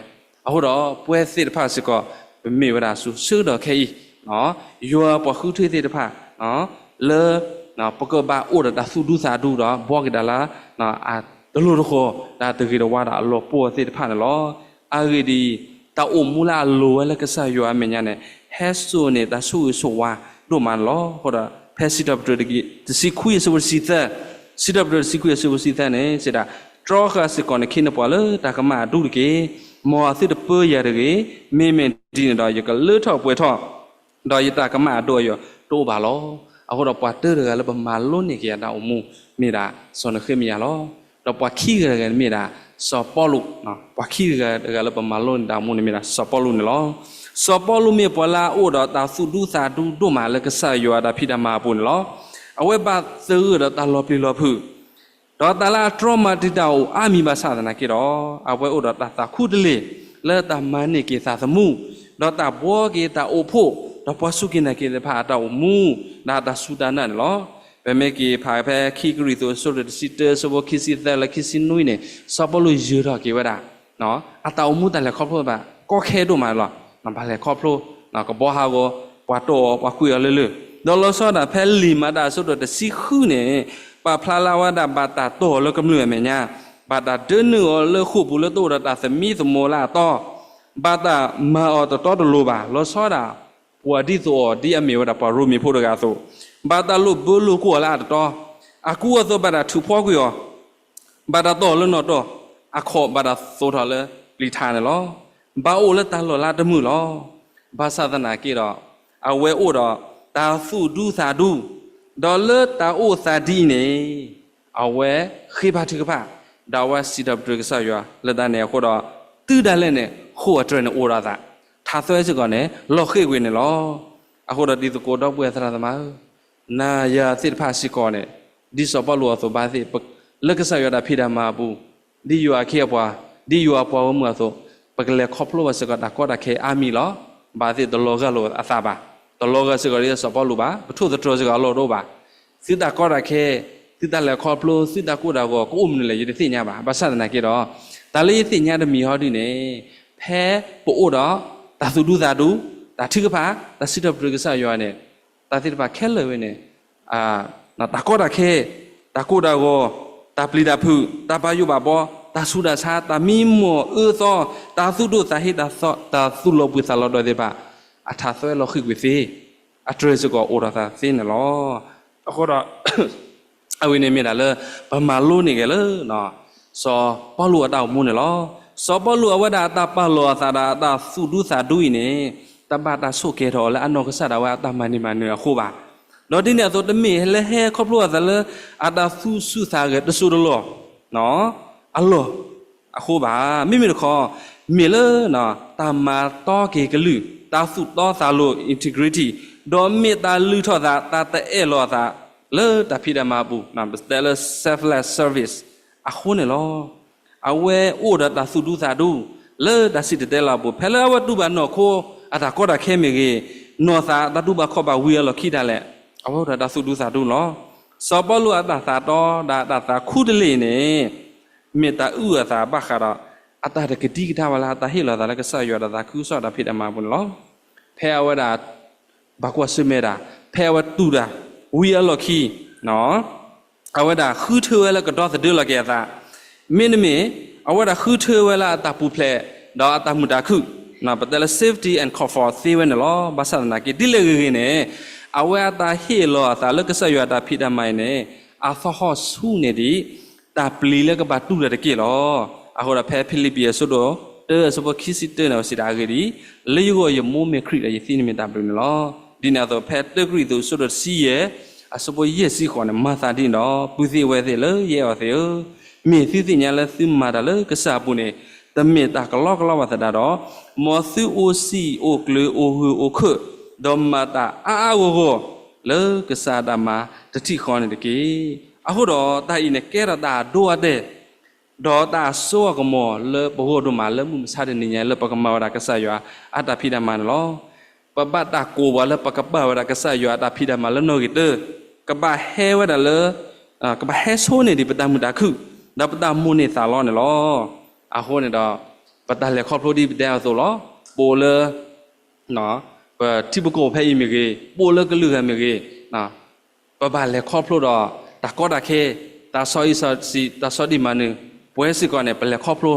အဃိဒီးပဝဲသ့ၣ်တဖၣ်စ့ၢ်ကီး ပမ့ၢ်ဝဲဒၣ်အစိၤဆၢကတီၢ်ခဲအံၤ, ယွၤပှၤဃုထၢသ့ၣ်တဖၣ် လၢ ပကဘၣ်အိၣ်ဒီးတၢ်သူၣ်ဒူသးဒူဒီး ဘှီက့ၤဒၣ်လၢ တလိၤတဃီၤ တၢ်တဂ့ၤတဝါဒီးအလီၢ်ပှီၢ်သ့ၣ်တဖၣ်န့ၣ်လီၤ. အဂ့ၢ်ဒ်အံၤ, တၢ်အိၣ်မူလၢအလိၤဝဲလၢကစၢ်ယွၤအမဲာ်ညါန့ၣ် ဟဲစိာ်န့ၢ်တၢ်ဆိၣ်ဂ့ၤဆိၣ်ဝါဒိၣ်မးန့ၣ်လီၤ. အဃိဒီး ဖဲစံးထီၣ်ပတြၢၤတဆံခွံအဆၢဖိတဆံသၢ, စံးထီၣ်ပတြၢၤတဆံခွံအဆၢဖိတဆံသၢန့ၣ် စံးဒၣ်, တြီဃာ်စ့ၢ်ကီးနခ့နပှၤလၢတၢ်ကမၣ်အဒူတက့ၢ်. မ်အသုတပၢယၤတဂ့ၤ. မ့မ့ၢ်ဒ်န့ၣ်ဒီး ယကလၢထီၣ်ပှဲၤထီၣ် ဒီးယတၢ်ကမၣ်အဒိၣ်အယိာ်တအိၣ်ဘၣ်လီၤ. အဃိဒီးပှၤတၢတဂၤလၢပမၤလိန့ၢ်က့ၤအတၢ်အိၣ်မူ မ့ၢ်ဒၣ်စီၤနဃ့မယၤလီၤ. ဒီးပှၤခံဂၤတဂၤန့ၣ်မ့ၢ်ဒၣ် စီၤပီလူး, ပှၤခံဂၤတဂၤလၢပမၤလိန့ၢ်တၢ်အိၣ်မူန့ၣ်မ့ၢ်ဒၣ်စီၤပီလူးန့ၣ်လီၤ. စီၤပီလူးမ့ၢ်ပှၤလၢအအိၣ်ဒီးတၢ်သူၣ်ဒူသးဒူဒိၣ်မးလၢကစၢ်ယွၤအတၢ်ဖံးတၢ်မၤအပူၤန့ၣ်လီၤ. အဝဲဘၣ်သဂၢၢ်ဒီးတၢ်လီၤပျံၤလီၤဖုး ဒီးတၢ်လၢအတြီမၤတံာ်တာ်အိၣ်အါမံၤဘၣ်ဆၣ်သနာ်က့ဒီး, အဝဲအိၣ်ဒီးတၢ်သးခူတလ့ၢ် လၢတၢ်မၤန့ၢ်က့ၤသးသမူ, ဒီးတၢ်ဘှီက့ၤတၢ်အိၣ်ဖှိၣ်, ဒီးပှၤစူၢ်က့ၤနာ်က့ၤသ့ၣ်တဖၣ်အတၢ်အိၣ်မူ, ဒီးတၢ်စူၢ်တၢ်နာ်န့ၣ်လီၤ. ပမ့ၢ်က့ၤဖးဖဲခံကရံၣ်သူး အဆၢဒိၣ်တဆံတၢ အဆၢဖိခံဆံသၢလၢခံဆံနွံန့ၣ် စီၤပီလူးယၢၤထီၣ်က့ၤဝဲဒၣ် အတၢ်အိၣ်မူတၢ်လဲၤခီဖျိဘၣ် ကီခဲဒိၣ်မးလီၤ. ဘၣ်လဲၤခီဖျိ ကဘှီဟးဂီၤ, ပှၤတီၢ်အီၤ ပှၤကွံာ်အီၤလၢလၢၢ်, ဒီးလီၤဆီဒၣ်ဖဲလံာ်မၤတၢ်အဆၢဒိၣ်တဆံဃုန့ၣ် ပာ်ဖျါလၢအဝဲဒၣ် ဘၣ်တၢ်တီၢ်အီၤလၢကမျၢၢ်အမဲာ်ညါ, ဘၣ်တၢ်ဒၢနုာ်အီၤလၢဃိာ်ပူၤလၢတအိၣ်ဒီးတၢ်သမံသမိးလၢအတီ, ဘၣ်တၢ်မၤအီၤတတီတလိၤဘၣ်, လီၤဆီဒၣ် ပှၤဒ်သိးအီၤဒ်အမ့ၢ်ဝဲဒၣ်ပှၤရိမ့ၤဖိတဂၤအသိး, ဘၣ်တၢ်လိာ်ဘၢလိာ်ကွံာ်အီၤလၢအတတီ, အကူအသိးဘၣ်တၢ်ထုးဖှီကွံာ်အီၤ ဘၣ်တၢ်တီၢ်အီၤလၢနီၣ်တီၢ်, အခီၣ်ဘၣ်တၢ်သိးထီၣ်လၢပျံၤထါန့ၣ်လီၤ. ဘၣ်အိၣ်လၢတၢ်လီၢ်လၢအတမုာ်လီၤ. ဘၣ်ဆၣ်သနာ်က့ဒီး အဝဲအိၣ်ဒီးတၢ်သူၣ်ဒူသးဒူ, ဒီးလၢတၢ်အိၣ်သးဒ်အံၤန့ၣ် အဝဲဃ့ဘါထုကဖၣ်, ဒီးအဝဲစံးထီၣ်ပတြၢၤကစၢ်ယွၤလၢတၢ်န့ၣ်အဃိဒီး တုၤဒၣ်လဲာ်န့ၣ် ဃိာ်အတြဲၤန့ၣ်အိၣ်ဒီးအသး, ထးသွဲစ့ၢ်ကီးန့ၣ် လီၤဃ့ၢ်ကွံာ်န့ၣ်လီၤ. အဃိဒီးဒ်သကိးဒီပုၢ်ဝဲၢ်သရၣ်သမါဧၢ, နၤယၤသ့ၣ်တဖၣ်စ့ၢ်ကီးန့ၣ် ဒ်စီၤပီလူးအသိးဘၣ်သ့ၣ်, လၢကစၢ်ယွၤတၢ်ဖံးတၢ်မၤအပူၤ, ဒ်ယွၤအခ့အပှၤ, ဒ်ယွၤအပှၤဂီၢ်မုၢ်အသိး, ပကလဲၤခီဖျိဘၣ်စ့ၢ်ကီးတၢ်ကီတၢ်ခဲအါမံၤလီၤ. ဘၣ်သ့ၣ်တလီၤဂာ်လိာ်အသးဘၣ်, တလီၤဂာ်စ့ၢ်ကီးဒ်စီၤပီလူးဘၣ်, ပထိၣ်သတြီၤစ့ၢ်ကီးအလီၢ်တအိၣ်ဘၣ်. သုတၢ်ကီတၢ်ခဲ, သုတၢ်လဲၤခီဖျိ, သုတၢ်ကိၢ်တၢ်ဂီၤကအိၣ်မနုၤလဲၣ် ယတသ့ၣ်ညါဘၣ်. ဘၣ်ဆၣ်သနာ်က့ဒီး တၢ်လၢယသ့ၣ်ညါတမံၤဟီဒ်န့ၣ်, ဖဲပအိၣ်ဒီးတၢ်သူၣ်ဒူသးဒူ, တၢ်ထုကဖၣ်, တၢ်စံးထီၣ်ပတြၢၤကစၢ်ယွၤန့ၣ်, တၢ်သ့ၣ်တဖၣ်ခဲလၢာ်ဝဲန့ၣ်, တၢ်ကီတၢ်ခဲ, တၢ်ကိၢ်တၢ်ဂီၤ, တၢ်ပျံၤတၢ်ဖုး, တၢ်ဘၣ်ယိၣ်ဘၣ်ဘှီ, တၢ်ဆူးတၢ်ဆါ, တၢ်မံမီၢ်အၢသီ, တၢ်သူၣ်ဒိၣ်သးဟ့, တၢ်သူၣ်လီၤဘှံးသးလီၤဒီးသ့ၣ်တဖၣ်, အထးသွဲလီၤဃ့ၢ်ကွံာ်သ့, အတြဲၤစ့ၢ်ကီးအိၣ်ဒီးသးသ့န့ၣ်လီၤ. အဃိဒီး အဝဲန့ၣ်မ့ၢ်ဒၣ်လၢ ပမၤလိန့ၢ်က့ၤလၢ စီၤပီလူးအတၢ်အိၣ်မူန့ၣ်လီၤ. စီၤပီလူးအဝဲဒၣ်အတၢ်ပာ်လီၤအသးဒီးအတၢ်သူၣ်ဒူသးဒူအံၤန့ၣ်, တဘၣ်တၢ်ဆိၣ်ကဲၤထီၣ်အီၤလၢအနီၢ်ကစၢ်ဒၣ်ဝဲအတၢ်မၤန့ၢ်မၤနၢၤအဃိဘၣ်. ဒီးဒ်န့ၣ်အသိး တမ့ၢ်လၢဟဲခီဖျိအသးလၢ အတၢ်သူၣ်ဆူၣ်သးဂဲၤတစိၢ်တလီၢ် အလီၢ်အဃိဘၣ်. မ့မ့ၢ်တခီ, မ့ၢ်လၢ တၢ်မၤတီက့ၤကလုၢ်, တၢ်သူၣ်တီသးလိၤ integrity, ဒီးမ့ၢ်တၢ်လုၢ်ထီၣ်သး တၢ်တအဲၣ်လီၤအသး လၢတၢ်ဖံးတၢ်မၤအပူၤ, ပတဲလၢ selfless service အဃိန့ၣ်လီၤ. အဝဲအိၣ်ဒီးတၢ်သူၣ်ဒူသးဒူ လၢတၢ်စံၣ်တဲၤတဲလီၤအပူၤ, ဖဲလၢအဝဲတူၢ်ဘၣ်နီၢ်ခိအတၢ်ကီတၢ်ခဲမ့ၢ်ဂ့ၤ, နီၢ်သးတၢ်တူၢ်ဘၣ်ခီၣ်ဘၣ်ဝံၤအလီၢ်ခံဒၣ်လဲာ် အဝဲအိၣ်ဒီးတၢ်သူၣ်ဒူသးဒူလီၤ. စီၤပီလူးအတၢ်သးတီဒီးအတၢ်သးခူတလ့ၢ်န့ၣ် မ့ၢ်တၢ်အုၣ်အသးဘၣ်ဃးဒီး အတၢ်တကဒံကဒါဝဲလၢအတၢ်ဟ့ၣ်လီၤအသးလၢကစၢ်ယွၤဒီးသးခုကစီၣ်တၢ်ဖံးတၢ်မၤအပူၤန့ၣ်လီၤ. ဖဲအဝဲဒၣ် ဘၣ်ကွၢ်ဆၢၣ်မဲာ်ဒၣ် ဖဲအဝဲတူၢ်တၢ်ဝံၤအလီၢ်ခံ အဝဲဒၣ်ဃုထၢဝဲလၢကဒီသဒၢလီၤက့ၤအသး, မ့တမ့ၢ် အဝဲဒၣ်ဃုထၢဝဲလၢအတၢ်ပူၤဖျဲး ဒီးအတၢ်မုာ်တၢ်ခုၣ်, ပတဲလၢ safety and comfort သ့ဝဲန့ၣ်လီၤ. ဘၣ်ဆၣ်သနာ်က့ ဒ်လဲၣ်ဂ့ၤဂ့ၤန့ၣ် အဝဲအတၢ်ဟ့ၣ်လီၤအသးလၢကစၢ်ယွၤအတၢ်ဖံးတၢ်မၤအံၤန့ၣ် အသဟီၣ်ဆူၣ်န့ၢ်ဒံး တၢ်ပျံၤလၢကဘၣ်တူၢ်တၢ်တက့ၢ်လီၤ. အဃိဒီးဖဲဖံလံးပံၤအဆၢဒိၣ်တၢအဆၢဖိခံဆံတၢန့ၣ် အဝဲစံးဒၣ်အဂ့ၢ်ဒ်အံၤ, လၢယဂီၢ်ယမိၢ်မ့ၢ်ခရံာ်ဒီး ယသံန့ၣ်မ့ၢ်တၢ်ဘျုးန့ၣ်လီၤ. ဒ်န့ၣ်အသိး ဖဲတၢကရံၣ်သူးအဆၢဒိၣ်တဆံယဲၢ် အဆၢဖိယဲၢ်ဆံဃိးန့ၣ် မၤသးဒ်န့ၣ်ဒီး ပုၢ်သ့ၣ်ဝဲၢ်သ့ၣ်လၢယအဲၣ်အီၤသ့ၣ်ဧၢ, မ့ၢ်သုသ့ၣ်ညါလၢသုမၤတၢ်လၢကစၢ်အပူၤန့ၣ် တမ့ၢ်တၢ်ကလီကလီဘၣ်သတးဒီး, မ်သုအိၣ်စံၣ်အိၣ်ကျၢၤအိၣ်ဂၢၢ်အိၣ်ခၢၣ်, ဒီးမၤတၢ်အါအါဂီၢ်ဂီၢ် လၢကစၢ်အတၢ်မၤတထံၣ်ဃီန့ၣ်တက့ၢ်. အဃိဒီးတၢ်အံၤန့ၣ် ကဲထီၣ်တၢ်အဒိအတဲာ် ဒီးတၢ်အစိအကမီၤလၢပဂီၢ်ဒိၣ်မးလၢမုၢ်မဆါတနံၤညါ လၢပကမၤဝဲဒၣ်ကစၢ်ယွၤအတၢ်ဖံးတၢ်မၤန့ၣ်လီၤ. ပဘၣ်တၢ်ကိးပှၤလၢပကပာ်ဝဲဒၣ်ကစၢ်ယွၤအတၢ်ဖံးတၢ်မၤလၢနီၣ်ဂံၢ်တၢ, ကဘၣ်ဟဲဝဲဒၣ်လၢ ကဘၣ်ဟဲဆိန့ၢ်ဒံးပတၢ်မုာ်တၢ်ခုၣ်, ဒီးပတၢ်မိၣ်န့ၢ်သးလီန့ၣ်လီၤ. အဃိန့ၣ်ဒီး ပတၢ်လဲၤခီဖျိဒ်ပတဲအသိးလီၤ. ပအိၣ်လၢ ပထံပကီၢ်ဖဲအံၤမ့ၢ်ဂ့ၤ, ပအိၣ်လၢကလုာ်ဂၤမ့ၢ်ဂ့ၤ, ပဘၣ်လဲၤခီဖျိဒီး တၢ်ကီတၢ်ခဲ, တၢ်ဆီအံၣ်ဆီဆံး, တၢ်ဆီဒံၣ်မၤနၢၤ, ပဝဲစ့ၢ်ကီးန့ၣ် ပလဲၤခီဖျိ,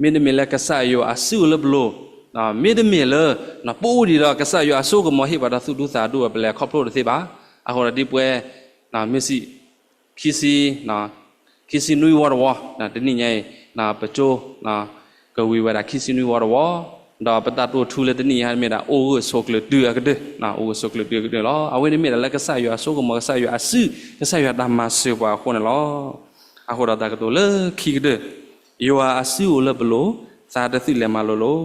မ့တမ့ၢ်လၢကစၢ်ယွၤအစုအိၣ်လၢပလိၤ, မ့တမ့ၢ်လၢ ပအိၣ်ဒံးဒီးကစၢ်ယွၤအစိကမီၤဟ့ၣ်ပှၤတၢ်သူၣ်ဒူသးဒူ ပလဲၤခီဖျိတသ့ဘၣ်. အဃိဒီးဒ်ပဝဲ မ့ၢ်စံး ခံဆံ ခံဆံနွံဝီတဝီ, တနံၣ်ညါအံၤ ပကၠိ ကဝံၤဝဲဒၣ်ခံဆံနွံဝီတဝီ, ဒီးပတၢ်တိာ်ထူလၢတနံၣ်ညါမ့ၢ်ဒၣ် အိၣ်ဂၢၢ်ဆိးကျၢၤတုၤအကတၢၢ်, အိၣ်ဂၢၢ်ဆိးကျၢၤတုၤအကတၢၢ်လီၤ. အဝဲန့ၣ်မ့ၢ်ဒၣ်လၢကစၢ်ယွၤအစိကမီၤ ကစၢ်ယွၤအစု ကစၢ်ယွၤတၢ်မၤစၢၤပှၤအဃိန့ၣ်လီၤ. အဃိဒီးတၢ်ကတိၤလၢခံကတၢၢ်, ယွၤအစုအိၣ်လၢပလိၤ, သးတသုးလဲၤမၤလိၤလိၤ,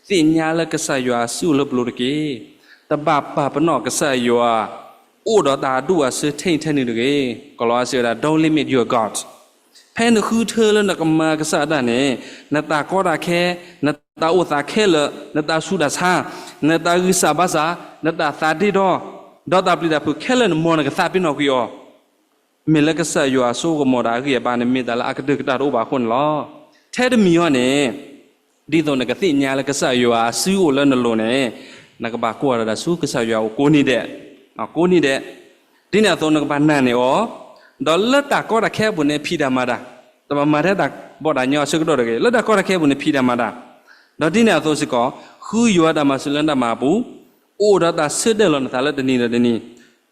သ့ၣ်ညါလၢကစၢ်ယွၤအစုအိၣ်လၢပလိၤတက့ၢ်. တဘၣ်ပာ်ပနီၣ်ကစၢ်ယွၤ အိၣ်ဒီးတၢ်အဒူၣ်အဆၢထဲအံၤထဲနုၤတဂ့ၤ. ကလီးစံးဝဲဒၣ် Don't limit your God. ဖဲနဃုထၢလၢနကမၤကစၢ်အတၢ်န့ၣ်, နတၢ်ကီတၢ်ခဲ, နတၢ်အိၣ်သးခဲလၢာ်, နတၢ်ဆူးတၢ်ဆါ, နတၢ်ဂံၢ်စၢ်ဘါစၢ်, နတၢ်သးဒ့ဒီ, ဒီးတၢ်ပျံၤတၢ်ဖုးခဲလၢာ်န့ၣ် မ်နကသးပ့ၤနီၣ်ကွံာ်အီၤ မ့ၢ်လၢကစၢ်ယွၤအစိကမီၤဒီးအဂံၢ်အဘါန့ၣ် မ့ၢ်တၢ်လၢအကတၢၢ်ကတၢၢ်တအိၣ်ဘၣ်အဃိန့ၣ်လီၤ. ထဲတမံၤအံၤန့ၣ်, ဒ်သိးနကသ့ၣ်ညါလၢကစၢ်ယွၤအစုအိၣ်လၢနလိၤန့ၣ်, နကဘၣ်ကွၢ်ဒီးတၢ်ဆူကစၢ်ယွၤအအိၣ်ကိးနံၤဒဲး, ကိးနံၤဒဲး, ဒ်န့ၣ်အသိးနကဘၣ်နာ်န့ၢ်အီၤ, ဒီးလၢတၢ်ကီတၢ်ခဲအပူၤန့ၣ် ဖံးတၢ်မၤတၢ်, တဘၣ်မၤထဲတၢ်ဘီၣ်တၢ်ညီအဆၢကတီၢ်တဂ့ၤ, လၢတၢ်ကီတၢ်ခဲအပူၤန့ၣ် ဖံးတၢ်မၤတၢ်, ဒီးဒ်န့ၣ်အသိးစ့ၢ်ကီး, ဃုယွၤတၢ်မၤစၢၤလၢနတၢ်မၤအပူၤ, အိၣ်ဒီးတၢ်ဆၢတဲာ်လီၤနသးလၢတနံၤဒီးတနံၤ,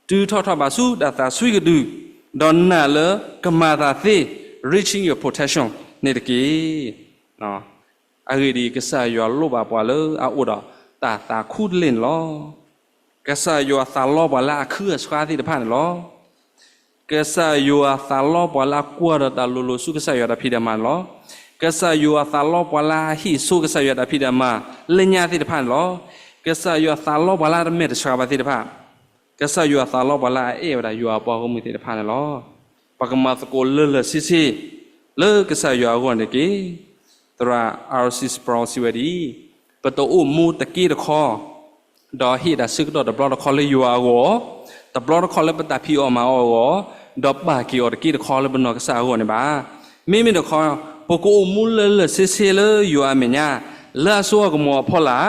တုၤထီၣ်ထီၣ်ဘးဆူတၢ်သးဆှံကဒု, ဒီးနာ်လၢကမၤသးသ့ reaching your potential န့ၣ်တက့ၢ်. အဂ့ၢ်ဒ်အံၤ, ကစၢ်ယွၤလိၣ်ဘၣ်ပှၤလၢအအိၣ်ဒီးတၢ်သးခူတလ့ၢ်န့ၣ်လီၤ. ကစၢ်ယွၤသးလီပှၤလၢအခုအဆှါသ့ၣ်တဖၣ်န့ၣ်လီၤ. ကစၢ်ယွၤသးလီပှၤလၢအကွၢ်ဒီးတၢ်လိၤလိၤဆူကစၢ်ယွၤတၢ်ဖံးတၢ်မၤန့ၣ်လီၤ. ကစၢ်ယွၤသးလီပှၤလၢအဟ့ၣ်ဆိကစၢ်ယွၤတၢ်ဖံးတၢ်မၤလၢညါသ့ၣ်တဖၣ်န့ၣ်လီၤ. ကစၢ်ယွၤသးလီပှၤလၢအတမဲာ်တဆှးဘၣ်သ့ၣ်တဖၣ်, ကစၢ်ယွၤသးလီပှၤလၢအအဲၣ်ဝဲဒၣ်ယွၤအပှၤဂီၢ်မုၢ်သ့ၣ်တဖၣ်န့ၣ်လီၤ. ပကမၤသကိးလၢလၢာ်ဆ့ဆ့ လၢကစၢ်ယွၤအဂီၢ်န့ၣ်တက့ၢ်. သရၣ် R C Sproul စံးဝဲဒ်အံၤ, ပတအိၣ်မူတက့တခီ, ဒီးဟ့ၣ်တၢ်ဆၢကတီၢ်တဘျီတခီလၢယွၤအဂီၢ်, တဘျီတခီလၢပတၢ်ဖံးအီၣ်မၤအီၣ်အဂီၢ်, ဒီးပာ်က့ၤအီၤတက့တခီလၢပနီၢ်ကစၢ်အဂီၢ်န့ၣ်ဘၣ်. မ့မ့ၢ်တခီ, ပကအိၣ်မူလၢလၢာ်ဆ့ဆ့လၢယွၤအမဲာ်ညါ, လၢအစိအကမီၤအဖီလာ်,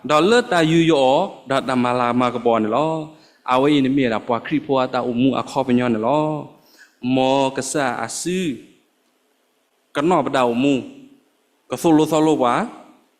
ဒီးလၢတၢ်ယူးယီၣ်အီၤ ဒီးတၢ်မၤလၤမၤကပီၤန့ၣ်လီၤ. အဝဲအံၤန့ၣ်မ့ၢ်ဝဲဒၣ်ပှၤခရံာ်ဖိအတၢ်အိၣ်မူအခီပညီန့ၣ်လီၤ. မ်ကစၢ်အစု ကနီၣ်ပတၢ်အိၣ်မူ, ကသိၣ်လိသီလိပှၤ,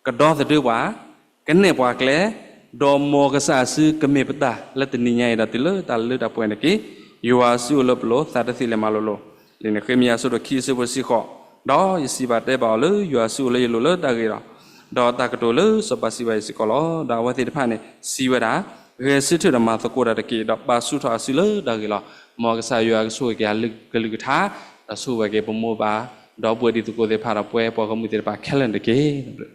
ကဒီသဒၢပှၤ, ကနဲၣ်ပှၤကျဲ, ဒီးမ်ကစၢ်အစုကမ့ၢ်ပတၢ်လၢတနံၤညါအံၤဒီးတုၤလၢတၢ်လၢတၢ်ပှဲၤန့ၣ်တက့ၢ်. ယွၤအစုအိၣ်လၢပလိၤ, သးတသုးလဲၤမၤလိၤလိၤ. လံာ်န့ၣ် ဃ့မယၤအဆၢဒိၣ်ခံအဆၢဖိတဆံဃိး, ဒီးယစံးဘၣ်တဲဘၣ်အီၤလၢယွၤအစုအိၣ်လၢယလိၤလၢတၢ်ဂ့ၤဒီး, ဒီးတၢ်ကတိၤလၢစီၤပၤစံးဘၣ်အံၤစ့ၢ်ကီးလီၤ. ဒီးအဝဲသ့ၣ်တဖၣ်န့ၣ်စံးဝဲဒၣ်, ဂဲၤဆၢထၢၣ်ဒီးမၤသကိးတၢ်တက့ၢ်, ဒီးပာ်ဆူၣ်ထီၣ်အစုလၢတၢ်ဂ့ၤလီၤ. မ်ကစၢ်ယွၤကဆိၣ်ဂ့ၤက့ၤအကလုၢ်ကထါ, ဒီးဆိၣ်ဂ့ၤက့ၤပမိၢ်ပၢ်, ဒီပုၢ်ဝဲၢ်တံၤသကိးသ့ၣ်တဖၣ်ဒီးပှၤဂီၢ်မုၢ်သ့ၣ်တဖၣ်ခဲလၢာ်န့ၣ်တက့ၢ်.